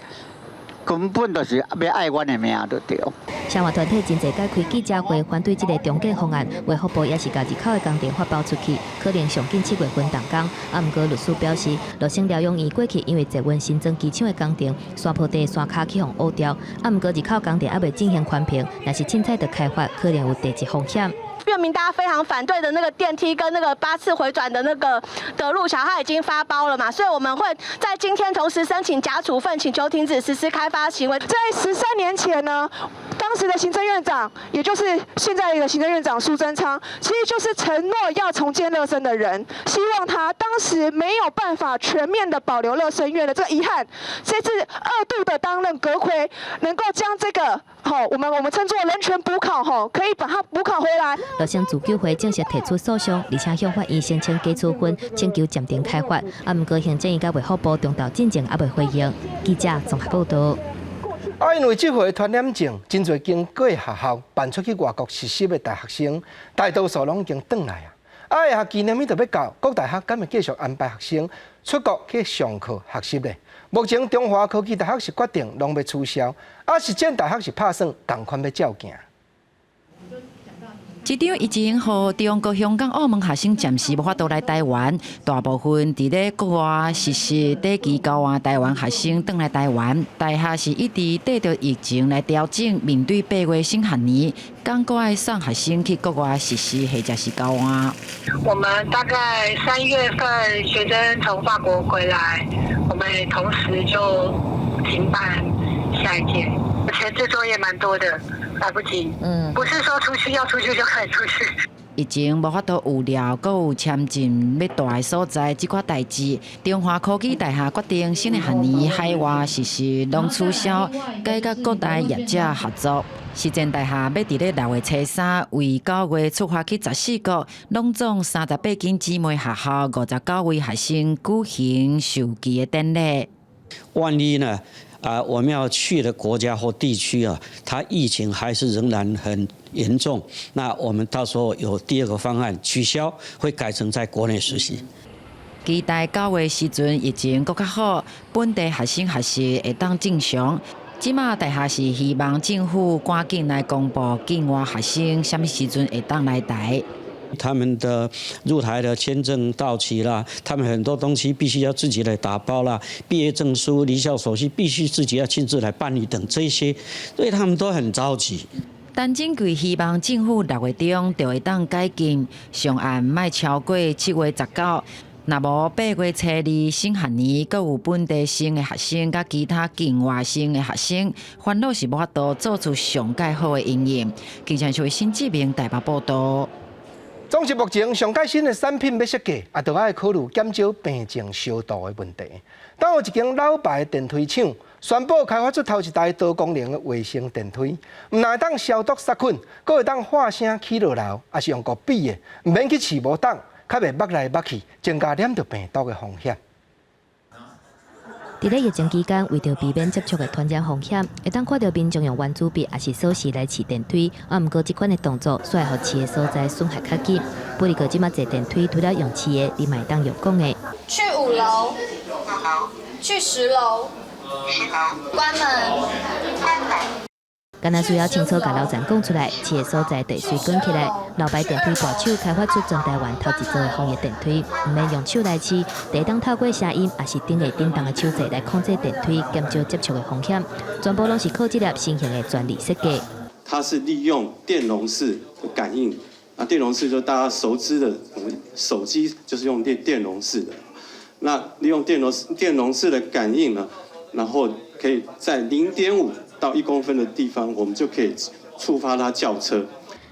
根本就是欲愛阮的命就對。相關團體真濟擺開記者會反對這个重建方案，衛福部也是共入口的工程發包出去，可能上緊7月份動工。啊，毋過律師表示，樂生療養院過去因為捷運新莊機場的工程，山坡地山跤去予挖掉。啊，毋過入口工程猶未進行環評，若是凊彩就開發，可能有地質風險。院民大家非常反對的那個電梯跟那個8次迴轉的那個的路橋，它已經發包了嘛，所以我們會在今天同時申請假處分，請求停止實施開發行為。在13年前呢，當時的行政院長，也就是現在的行政院長蘇貞昌，其實就是承諾要重建樂生的人，希望他當時沒有辦法全面的保留樂生院的這個遺憾，這次二度的擔任閣揆，能夠將這個好，我們稱作人權補考，吼，可以把它補考回來。樂生自救會正式提出訴訟，而且向法院申請假處分，請求暫停開發。啊，毋過行政院佮衛福部中晝進前猶未回應。記者綜合報道。啊，因為這回傳染症，真濟經過學校辦出去外國實習的大學生，大多數攏已經轉來啊。啊，下學期明明就欲到，各大學敢會繼續安排學生出國去上課學習咧？目前中華科技大學是決定攏欲取消，啊，實踐大學是拍算仝款欲照行。這場疫情予中國香港、澳門學生暫時無法度來台灣，大部分佇咧國外實習短期交換台灣學生轉來台灣。大學是一直綴著疫情來調整，面對8月新學年，閣閣愛送學生去國外實習或者是交換。我們大概3月份學生從法國回來，我們同時就停辦下一屆。前置作業蠻多的。來不及，不是說出去要出去就可以出去。疫情無法度預料，閣有簽證欲蹛的所在，這款代誌，中華科技大學決定新的學年海外實習攏取消，改佮國內業者合作。實踐大學欲佇咧6月初三，為9月出發去14國，攏總38間姊妹學校59位學生舉行授旗的典禮。萬一呢？啊，我們要去的國家或地區啊，它疫情還是仍然很嚴重，那我們到時候有第二個方案取消，會改成在國內實習。期待9月時陣疫情閣較好，本地學生學習會當正常。這馬大學是希望政府趕緊來公布境外學生啥物時陣會當來台。他們的入台的簽證到期了，他們很多東西必須要自己來打包啦，畢業證書、離校手續必須自己要親自來辦理等這些，所以他們都很着急。陳進貴希望政府6月中就會當解禁，上晏莫超過7月19。若無8月初2新學年，閣有本地生的學生佮其他境外生的學生，煩惱是無法度做出上蓋好的因應。記者是新志明台北報道。總是目前上蓋新的產品欲設計，也著愛考慮減少病症消毒的問題。當有一間老牌電梯廠宣布開發出頭一台多功能的衛生電梯，毋但會當消毒殺菌，閣會當喊聲起落樓，抑是用閣比的，毋免去飼無擋，較袂縛來縛去，增加染著病毒的風險。佇咧疫情期間，為著避免接觸的傳染風險，會當看著民眾用圓珠筆抑是鎖匙來飼電梯。啊，毋過這款的動作，煞會予飼的所在損害較緊。不過，這馬坐電梯除了用飼的，你嘛會當用講的。去5樓。去10樓。10樓。關門。關門。敢若需要清楚共老闆講出來，飼的所在地隨滾起來。老牌電梯大廠開發出全台灣頭一座的防疫電梯，毋免用手來飼，會當透過聲音，抑是頂下振動的手掣來控制電梯，減少接觸的風險。全部攏是靠這粒新型的專利設計。它是利用電容式的感應，啊，電容式就大家熟知的，我們手機就是用電容式的。那利用電容式的感應呢，然後可以在0.5到1公分的地方，我們就可以觸發它叫車。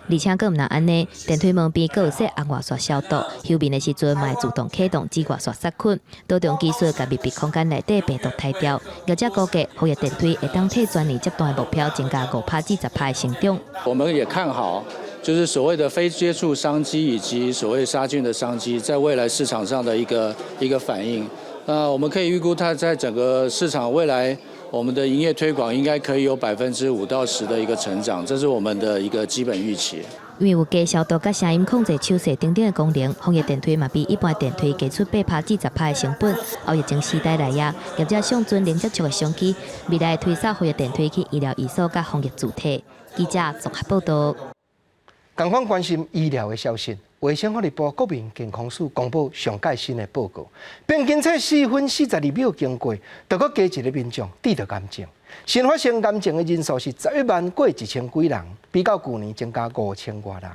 而且閣毋但按呢，電梯門邊閣有設紅外線消毒，休眠的時陣嘛會自動啟動紫外線殺菌，多重技術共密閉空間內底病毒刣掉。業者估計，防疫電梯會當替全年接單的目標增加5趴至10趴的成長。我們也看好，就是所謂的非接觸商機以及所謂殺菌的商機，在未來市場上的一個反應。那我們可以預估，它在整個市場未來，我們的營業推廣應該可以有5%到10%的一個成長，這是我們的一個基本預期。因為有加消毒佮聲音控制手勢等等的功能，防疫電梯嘛比一般電梯低出8趴至10趴的成本。後疫情時代來啊，業者上準零接觸的商機，未來會推銷防疫電梯去醫療院所佮防疫主體。記者綜合報道。仝款關心醫療的消息，衛生福利部國民健康署公布上蓋新的報告，平均這4分42秒經過，就閣加一个民眾得著癌症。新發生癌症的人數是11萬過一千幾人，比較舊年增加5千外人。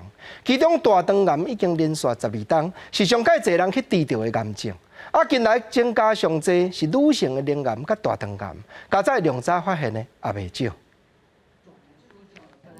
其中大腸癌已經連續12冬是上蓋濟人去得著的癌症。啊，近來增加上濟是女性的乳癌佮大腸癌，加在量早發現的也袂少。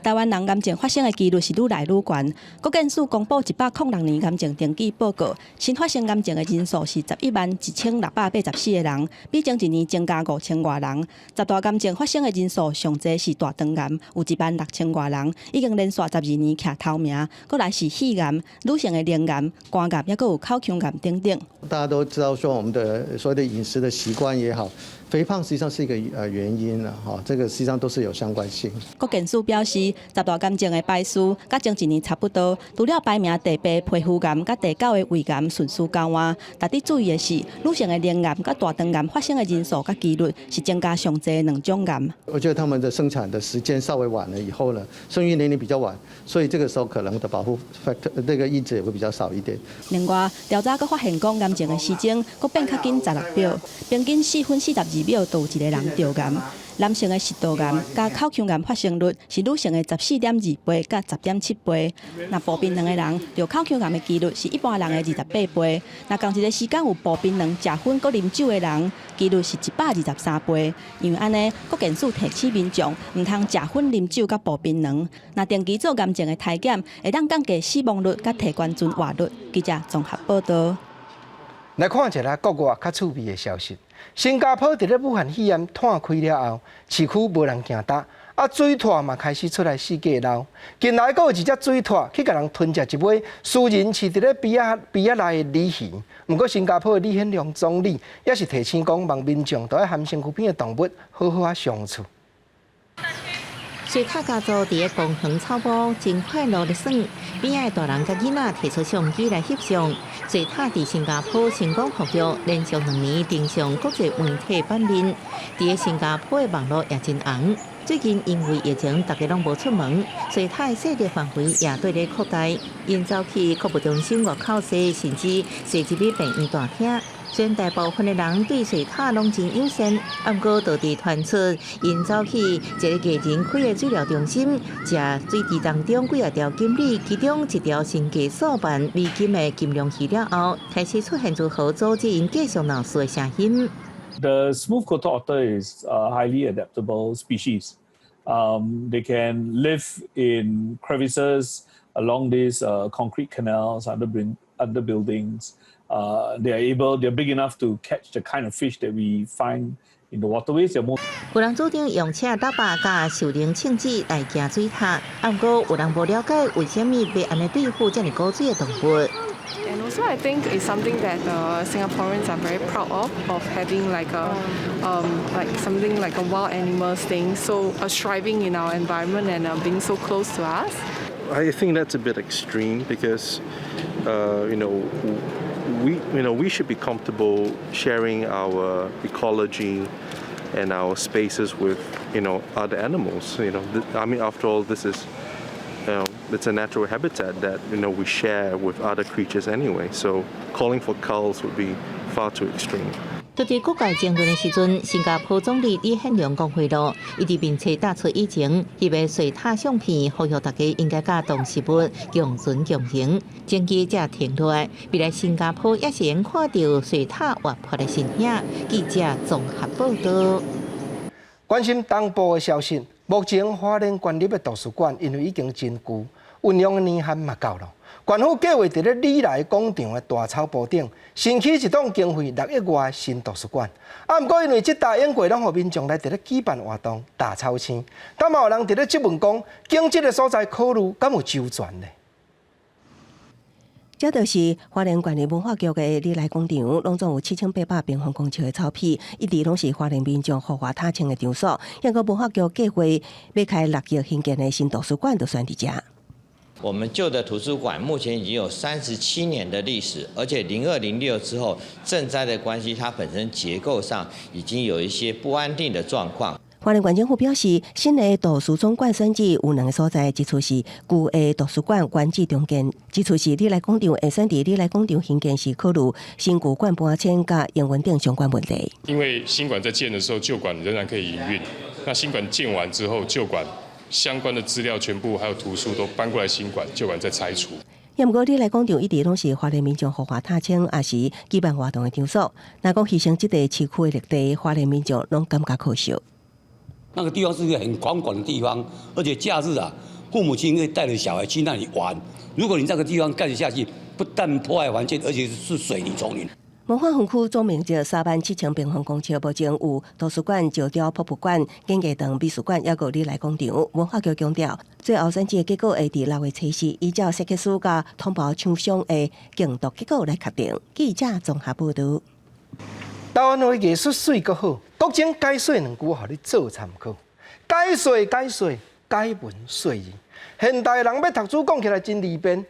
台灣人癌症發生的幾率是愈來愈懸。國健署公布106年癌症登記報告，新發生癌症的人數是111,684個人，比前一年增加5千外人。十大癌症發生的人數上濟是大腸癌，有1萬6千外人，已經連續12年徛頭名。閣來是肺癌、女性的乳癌、肝癌，抑閣有口腔癌等等。大家都知道說，我們的所謂的飲食的習慣也好，肥胖實際上是一個原因啦，哈，這個實際上都是有相關性。國健署表示，十大癌症的排序佮前一年差不多，除了排名第八皮膚癌佮第九的胃癌順序交換。值得注意的是，女性的乳癌佮大腸癌發生的人數佮幾率是增加上濟兩種癌。我覺得他們的生產的時間稍微晚了以後呢，生育年齡比較晚，所以這個時候可能的保護 factor 那個因子也會比較少一點。另外，調查閣發現講，癌症的時鐘閣變較緊16秒，平均4分42秒就有一個人著癌。男性的食道癌佮口腔癌發生率是女性的14.2倍佮10.7倍。若哺檳榔的人著口腔癌的幾率是一般人的28倍。若仝一个時間有哺檳榔、食薰閣啉酒的人，幾率是123倍。因為按呢，國健署提醒民眾毋通食薰、啉酒佮哺檳榔。若定期做癌症的篩檢，會當降低死亡率佮提懸存活率。記者綜合報道。來看一下國外較趣味的消息。新加坡佇咧武漢肺炎湠開了後，市區無人行踏，啊水獺嘛開始出來四界撈。近來閣有一隻水獺去共人吞食一尾私人飼佇咧埤仔埤仔內的鯉魚。毋過新加坡的李顯龍總理也是提醒講，望民眾都愛和身軀邊的動物好好仔相處。水獺家族佇咧公園草埔真快樂咧耍，邊仔的大人佮囡仔提出相機來翕相。水獺佇新加坡成功復育，連續2年登上國際媒體版面。佇咧新加坡的網路也真紅。最近因為疫情，大家攏無出門，水獺的勢力範圍也綴咧擴大。𪜶走去購物中心外口踅，甚至踅入去病院大廳。雖然大部分的人對水獺攏真友善，毋過當地傳出𪜶走去一个藝人開的水療中心，食水池當中幾仔條錦鯉，其中一條身價數萬美金的金龍魚了後，開始出現如何阻止𪜶繼續鬧事的聲音。 The smooth-coated otter is a highly adaptable species. They can live in crevices along these concrete canals under buildings. They're big enough to catch the kind of fish that we find in the waterways. They're more 有人主張用車喇叭佮獸靈銃子來驚水獺，毋過有人無了解為啥物欲按呢對付遮爾古錐的動物。 And also, I think it's something that Singaporeans are very proud of having like something like a wild animal staying so thriving in our environment and being so close to us. I think that's a bit extreme because We you know we should be comfortable sharing our ecology and our spaces with other animals. I mean, after all, this is you know, it's a natural habitat that we share with other creatures anyway. So calling for culls would be far too extreme. 就佇各界爭論的時陣，新加坡總理李顯龍講話囉，伊佇面冊打出以前翕的水獺相片，呼籲大家應該佮動植物共存共榮。爭議才停落來，未來新加坡也是會看著水獺活潑的身影。記者綜合報導。關心東部的消息，目前花蓮縣立的圖書館因為已經真舊，運用的年限嘛到了。縣府計劃佇咧禮來廣場的大草埔頂，新起一棟經費6億外新圖書館。啊，毋過因為這搭永過攏予民眾來佇咧舉辦活動打草星，但嘛有人佇咧質問講，揀這个所在考慮敢有周全呢？這就是花蓮縣立文化局的禮來廣場，攏總有7800平方公尺的草皮，一直攏是花蓮民眾呼喚踏青的場所。現過文化局計劃欲開6億興建的新圖書館，就選佇遮。我們舊的圖書館目前已經有37年的歷史，而且0206之後震災的關係，它本身結構上已經有一些不安定的狀況。花蓮縣政府表示，新的圖書總館選址有兩个所在，一處是舊的圖書館原址重建，一處是禮來廣場，會選佇禮來廣場興建是考慮新舊館搬遷佮營運等相關問題。因為新館在建的時候，舊館仍然可以營運。那新館建完之後，舊館相關的資料全部還有圖書都搬過來新館，舊館再拆除。也毋過，禮來廣場一直攏是花蓮民眾呼喚踏青，抑是舉辦活動的場所。若講犧牲這塊市區的綠地，花蓮民眾攏感覺可惜。那個地方是一個很廣廣的地方，而且假日啊，父母親會帶著小孩去那裡玩。如果你這個地方蓋下去，不但破壞環境，而且是水泥叢林。文化園區總面積3萬7000平方公尺，目前有圖書館、石雕博物館、演藝堂、美術館，抑閣禮來廣場。文化局強調，最後選址的結果會佇6月初四，依照設計師佮統包廠商的競奪結果來確定。記者綜合報導。台灣話藝術媠閣好，國情解說兩句，予你做參考。解說解說，解文說字。現代人欲讀書講起來真利便，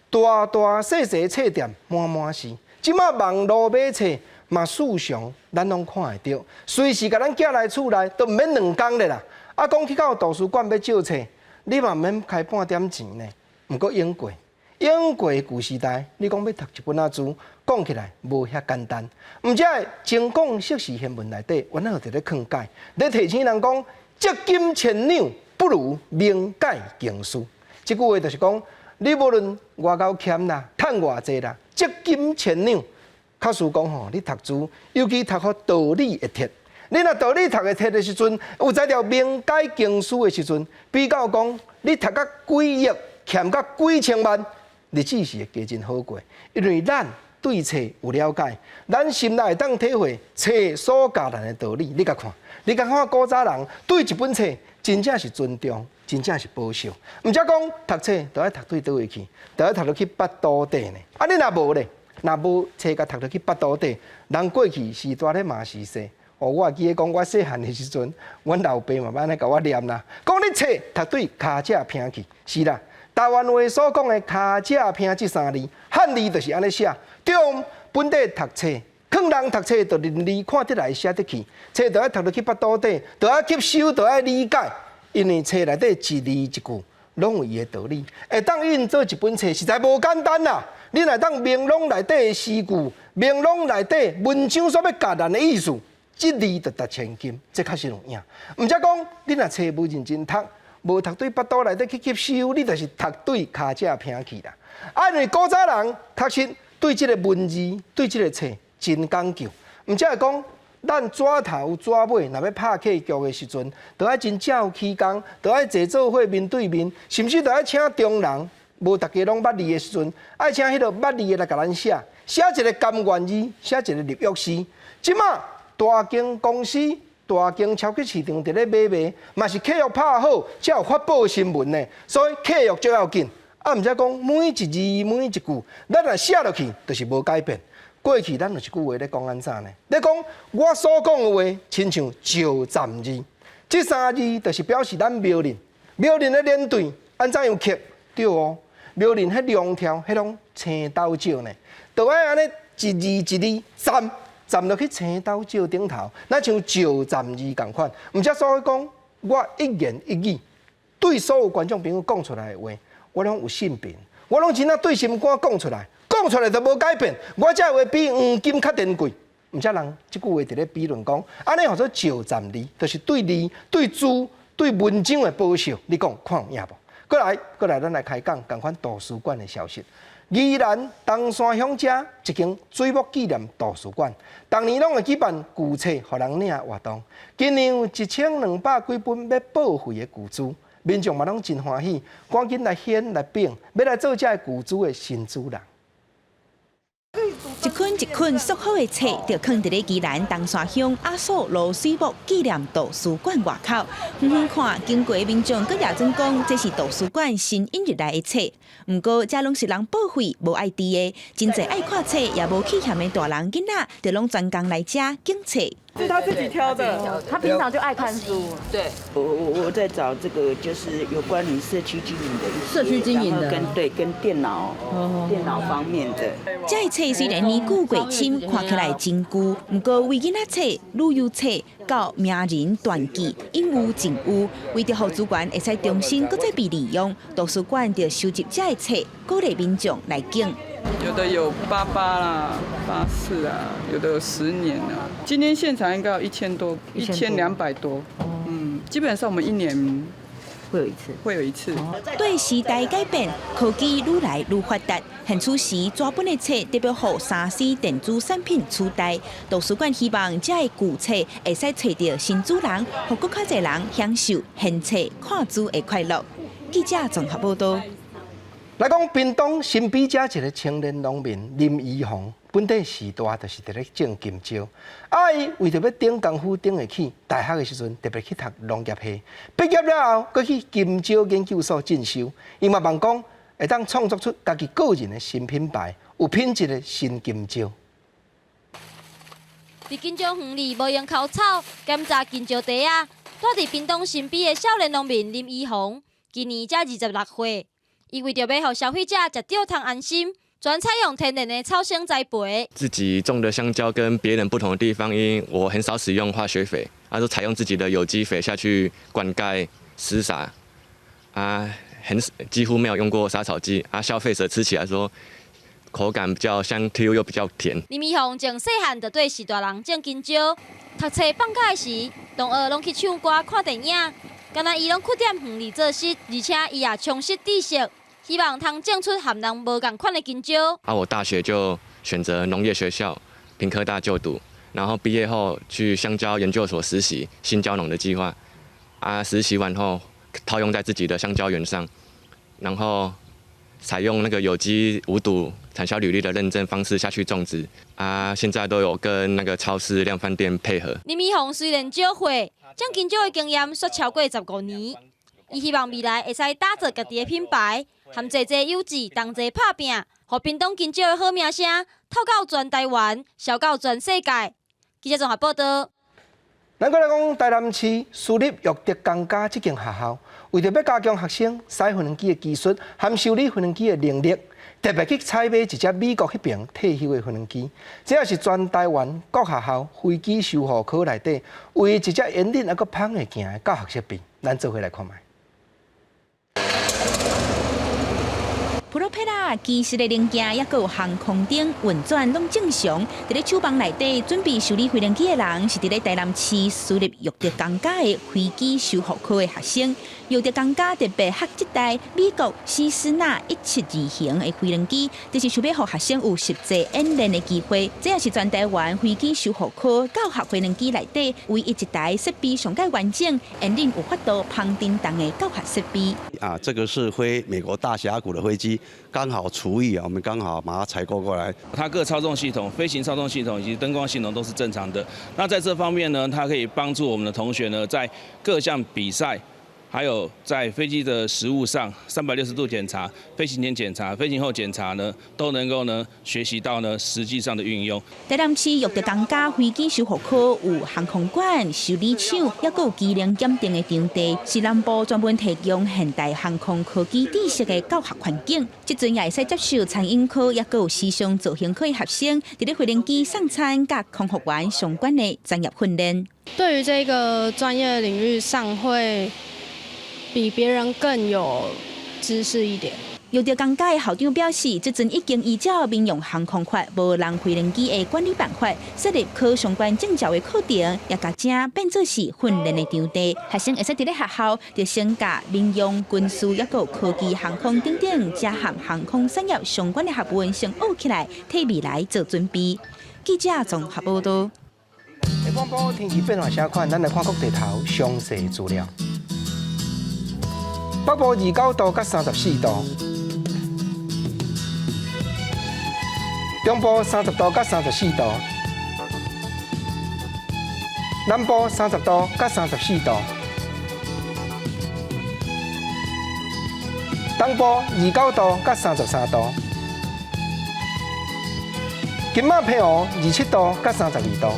大大細細冊店滿滿是。這馬網路買冊嘛，時常咱攏看會著，隨時共咱寄來厝內，都毋免兩工咧啦。啊，講去到圖書館欲借冊，你嘛毋免開半點錢呢。毋過永過，永過舊時代，你講欲讀一本仔書，講起來無遐簡單。毋才會精講碩士憲文內底，原來有佇咧勸誡，咧提醒人講：積金千兩，不如明解經書。這句話就是講，你無論偌𠢕儉啦，趁偌濟啦，積金千兩，較輸講吼，你讀書，尤其讀予道理會徹。你若道理讀會徹的時陣，有才調明解經書的時陣，比較講你讀甲幾億，儉甲幾千萬，日子是會加真好過。因為咱對冊有了解，咱心內會當體會冊所教咱的道理。你共看，你共看古早人對一本冊真正是尊重，真正是保守。毋才講讀冊都愛讀對佗位去，都愛讀落去腹肚底呢。啊，你若無咧，若無冊共讀落去腹肚底，人過去時代咧嘛是說。哦，我會記得講，我細漢的時陣，阮老爸嘛按呢共我念啦，講你冊讀對跤脊偏去，是啦。台灣話所講的跤脊偏這三字，漢字就是按呢寫。對，本地讀冊，勸人讀冊，就認字看得來寫得去，冊就愛讀落去腹肚底，就愛吸收，就愛理解，因為冊內底一字一句，攏有伊的道理。會當印做一本冊，實在無簡單啦。你若當明朗內底的詩句，明朗內底文章所欲教咱的意思。一字就值千金，這確實有影。毋才講，你若冊無認真讀，無讀對腹肚內底去吸收，你就是讀對跤脊偏去啦。啊，因為古早人確實對這个文字、對這个冊真講究。毋才會講，咱紙頭紙尾，若欲拍契約的時陣，都愛真正有起工，都愛坐做伙面對面，甚至都愛請中人，無逐家攏捌字的時陣，愛請彼个捌字的來共咱寫，寫一个甘願字，寫一个立約書。這馬大間公司、大間超級市場佇咧買賣，嘛是契約拍好，才有發布新聞呢。所以契約最要緊。啊，毋才講每一字每一句，咱若寫落去，就是無改變。過去咱有一句話咧講按怎呢？咧講我所講的話，親像石站字，這三字就是表示咱苗栗苗栗的連隊按怎樣刻？對哦，苗栗彼龍柱彼攏青豆石呢，就愛按呢。一字一字站站落去青豆石頂頭，若像石站字仝款。毋才所以講，我一言一語對所有觀眾朋友講出來的話，我攏有信憑，我攏真正對心肝講出來，講出來就無改變。我這話比黃金較珍貴。毋才人這句話佇咧比論講，按呢號做石站字，就是對字、對字、對文章的保守。你講看有影無？過來，過來，咱來開講仝款圖書館的消息。宜蘭東山鄉遮一間水木紀念圖書館，逐年攏會舉辦舊冊予人領活動。今年有1200幾本欲報廢的舊書，民眾嘛攏真歡喜，趕緊來掀來抦，欲來做這个舊書的新主人。一捆一捆縮好的冊，就囥佇咧宜蘭東山鄉阿蘇羅水木紀念圖書館外口。遠遠看，經過民眾閣也準講，這是圖書館新引入來的冊。毋過，這攏是人報廢無愛挃的，真濟愛看冊也無去嫌的大人囡仔，就攏專工來遮揀冊。是他自己挑的，他平常就愛看書。對，我在找這個，就是有關於社區經營的一些，社區經營的，跟對跟電腦方面的。這个冊雖然年久過深，看起來真舊，毋過為囡仔冊、旅遊冊到名人傳記，應有盡有。為著予資源會使重新閣再被利用，圖書館就收集這个冊，鼓勵民眾來揀。有的有88啦、84啊，有的有10年啊。今天現場應該有1000多、1200多。嗯，基本上我們一年會有一次，會有一次。對時代改變，科技愈來愈發達。現此時，紙本的冊特別予3C 電子產品取代。圖書館希望這个舊冊會使揣著新主人，予閣較濟人享受掀冊看書的快樂。記者綜合報道。來講屏東新埤遮一個青年農民林怡宏，本底序大就是佇咧種香蕉。啊，伊為著欲頂功夫頂會起，大學的時陣特別去讀農業系，畢業了後，閣去香蕉研究所進修。伊嘛望講會當創作出家己個人的新品牌，有品質的新香蕉。佇香蕉園裡無閒澆草，檢查香蕉袋仔。住佇屏東新埤的少年農民林怡宏，今年才26歲。伊為著欲予消費者食著通安心，專採用天然的草生栽培。自己種的香蕉跟別人不同的地方，因為我很少使用化學肥，啊，都採用自己的有機肥下去灌溉施灑，啊，很幾乎沒有用過殺草劑，啊，消費者吃起來說口感比較香 Q 又比較甜。林怡宏從細漢就綴序大人種香蕉，讀冊放假時，同學攏去唱歌看電影，干焦伊攏屈踮園裡做事，而且伊也充實知識。希望通種出和人無仝款的香蕉。啊，我大學就選擇農業學校，屏科大就讀，然後畢業後去香蕉研究所實習，新蕉農的計劃。啊，實習完後套用在自己的香蕉園上，然後採用那個有機無毒產銷履歷的認證方式下去種植。啊，現在都有跟那個超市量販店配合。林怡宏雖然少歲，種香蕉的經驗卻超過15年。伊希望未來會使打造家己的品牌。和濟濟友誼同齊拍拚，予屏東香蕉的好名聲透到全台灣，銷到全世界。記者綜合報道。咱閣來講台南市私立育德公家這間學校，為著欲加強學生駛飛機的技術和修理飛機的能力，特別去採買一隻美國彼爿退休的飛機。這也是全台灣各學校飛機修護科內底唯一一隻引領猶閣芳會行的教學設備。咱做伙來看覓。普羅佩拉機師的零件，猶閣有航空燈運轉攏正常。佇咧廠房內底準備修理飛機的人，是佇咧台南市私立育德公家的飛機修復科的學生。育德公家特別學這台美國西斯納172型的飛機，就是想欲予學生有實際演練的機會。這也是全台灣飛機修復科教學飛機內底唯一一台設備上蓋完整、引領有法度芳振動的教學設備。啊，這個是飛美國大峽谷的飛機。剛好除役啊，我們剛好把它採購過來。它各操縱系統、飛行操縱系統以及燈光系統都是正常的。那在這方面呢，它可以幫助我們的同學呢，在各項比賽還有在飛機的實務上，360度檢查、飛行前檢查、飛行後檢查呢，都能夠呢學習到呢實際上的運用。台南市育德公家飛機修復科有航空館、修理廠，抑閣有機能檢定的場地，是南部專門提供現代航空科技知識的教學環境。這陣也會使接受餐飲科，抑閣有時尚造型科的學生，佇咧飛行機送餐佮空服員相關的專業訓練。對於這個專業領域上，會比別人更有知識一點。育德公家的校長表示，這陣已經依照民用航空法、無人飛行機的管理辦法，設立考相關證照的課程，也共遮變做是訓練的場地。學生會使佇咧學校就先共民用、軍事、抑閣有科技、航空等等，遮和航空產業相關的學問先學起來，替未來做準備。記者綜合報道。下半晡天氣變化啥款？咱來看各地頭詳細資料。北部29度佮34度，中部30度佮34度，南部30度佮34度，東部29度佮33度，金馬澎湖27度佮32度。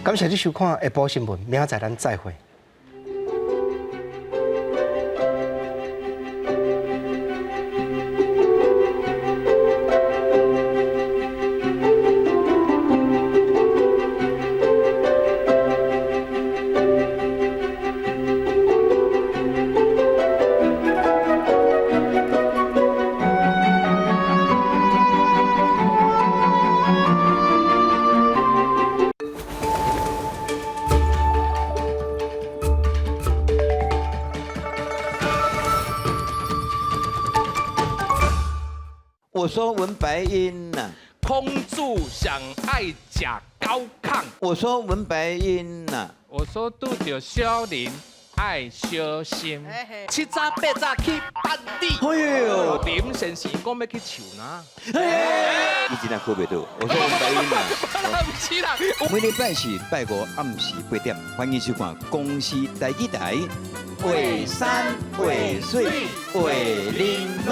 感謝你收看下晡新聞，明仔載咱再會。我說文白音吶，空主上愛食高亢。我說文白音吶，我說拄著小林愛小心。七早八早去辦理。哎喲，林先生講欲去樹林。你真正考袂著。我說文白音吶，毋是啦。每禮拜四、拜五暗時8點，歡迎收看公視台語台《畫山畫水畫玲瑯》。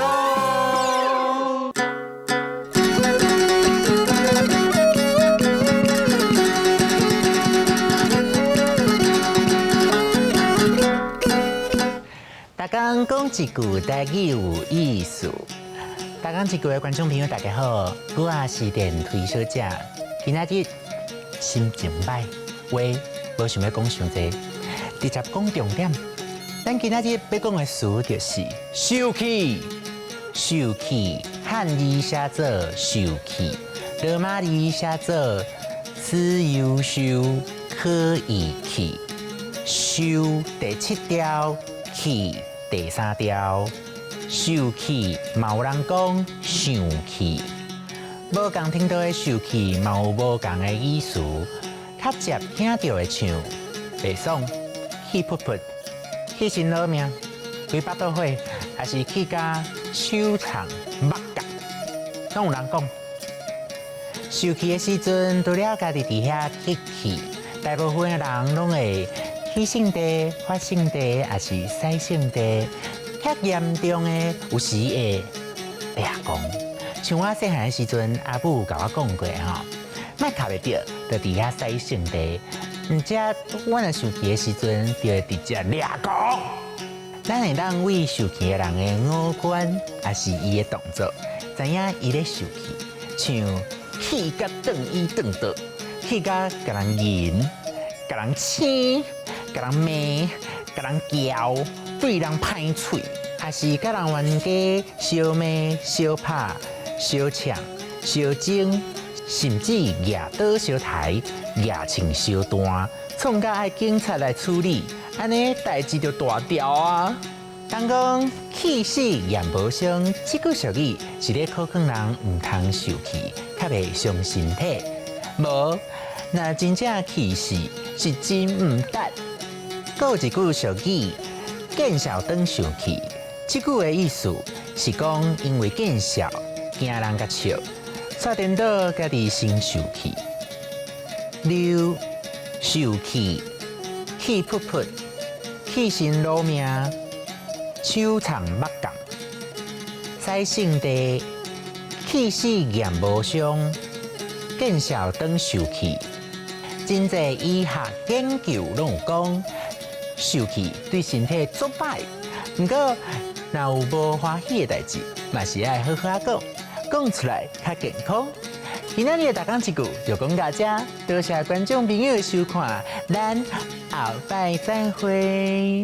逐工講一句台語有意思。逐工一句的觀眾朋友，大家好，我是電推小姐。今仔日心情䆀，話無想欲講傷濟，直接講重點。咱今仔日欲講的詞就是受氣，受氣，漢字寫做受氣，羅馬字寫做自由受可以氣，受第七調，氣第三調，受氣嘛有人講生氣，無仝聽著的受氣嘛有無仝的意思，較捷聽著會像袂爽、氣噗噗、氣心老命、規腹肚火，抑是氣甲手長目角，攏有人講。受氣的時陣，除了家己佇遐激氣，大部分的人攏會起性地、發性地，抑是使性地。較嚴重的，有時會掠狂。像我細漢的時陣，阿母有共我講過吼，莫卡袂著，就佇遐使性地。毋則我若生氣的時陣，就會直接掠狂。咱會當為受氣的人的五官，抑是伊的動作，知影伊咧受氣，像氣甲轉伊轉倒，氣甲共人吟、共人生、共人罵、共人叫，對人歹喙，抑是共人冤家相罵、相拍、相搶、相爭，甚至舉刀相刣、舉槍相彈，創甲愛警察來處理，按呢代誌就大條啊！人講氣死閻無傷，這句俗語是咧苦勸人毋通受氣，較袂傷身體。無，若真正氣死，是真毋值。閣有一句俗語，見笑轉受氣，這句的意思是講，因為見笑驚人共笑，煞顛倒家己先受氣。例如受氣、氣噗噗、氣身攞命，手藏目共，使聖地，氣死驗無傷，見笑轉受氣。真濟醫學研究攏有講，受氣對身體足歹。毋過，若有無歡喜的代誌，嘛是愛好好仔講，講出來較健康。今仔日的大講一句就講到遮，多謝觀眾朋友的收看，咱後擺再會。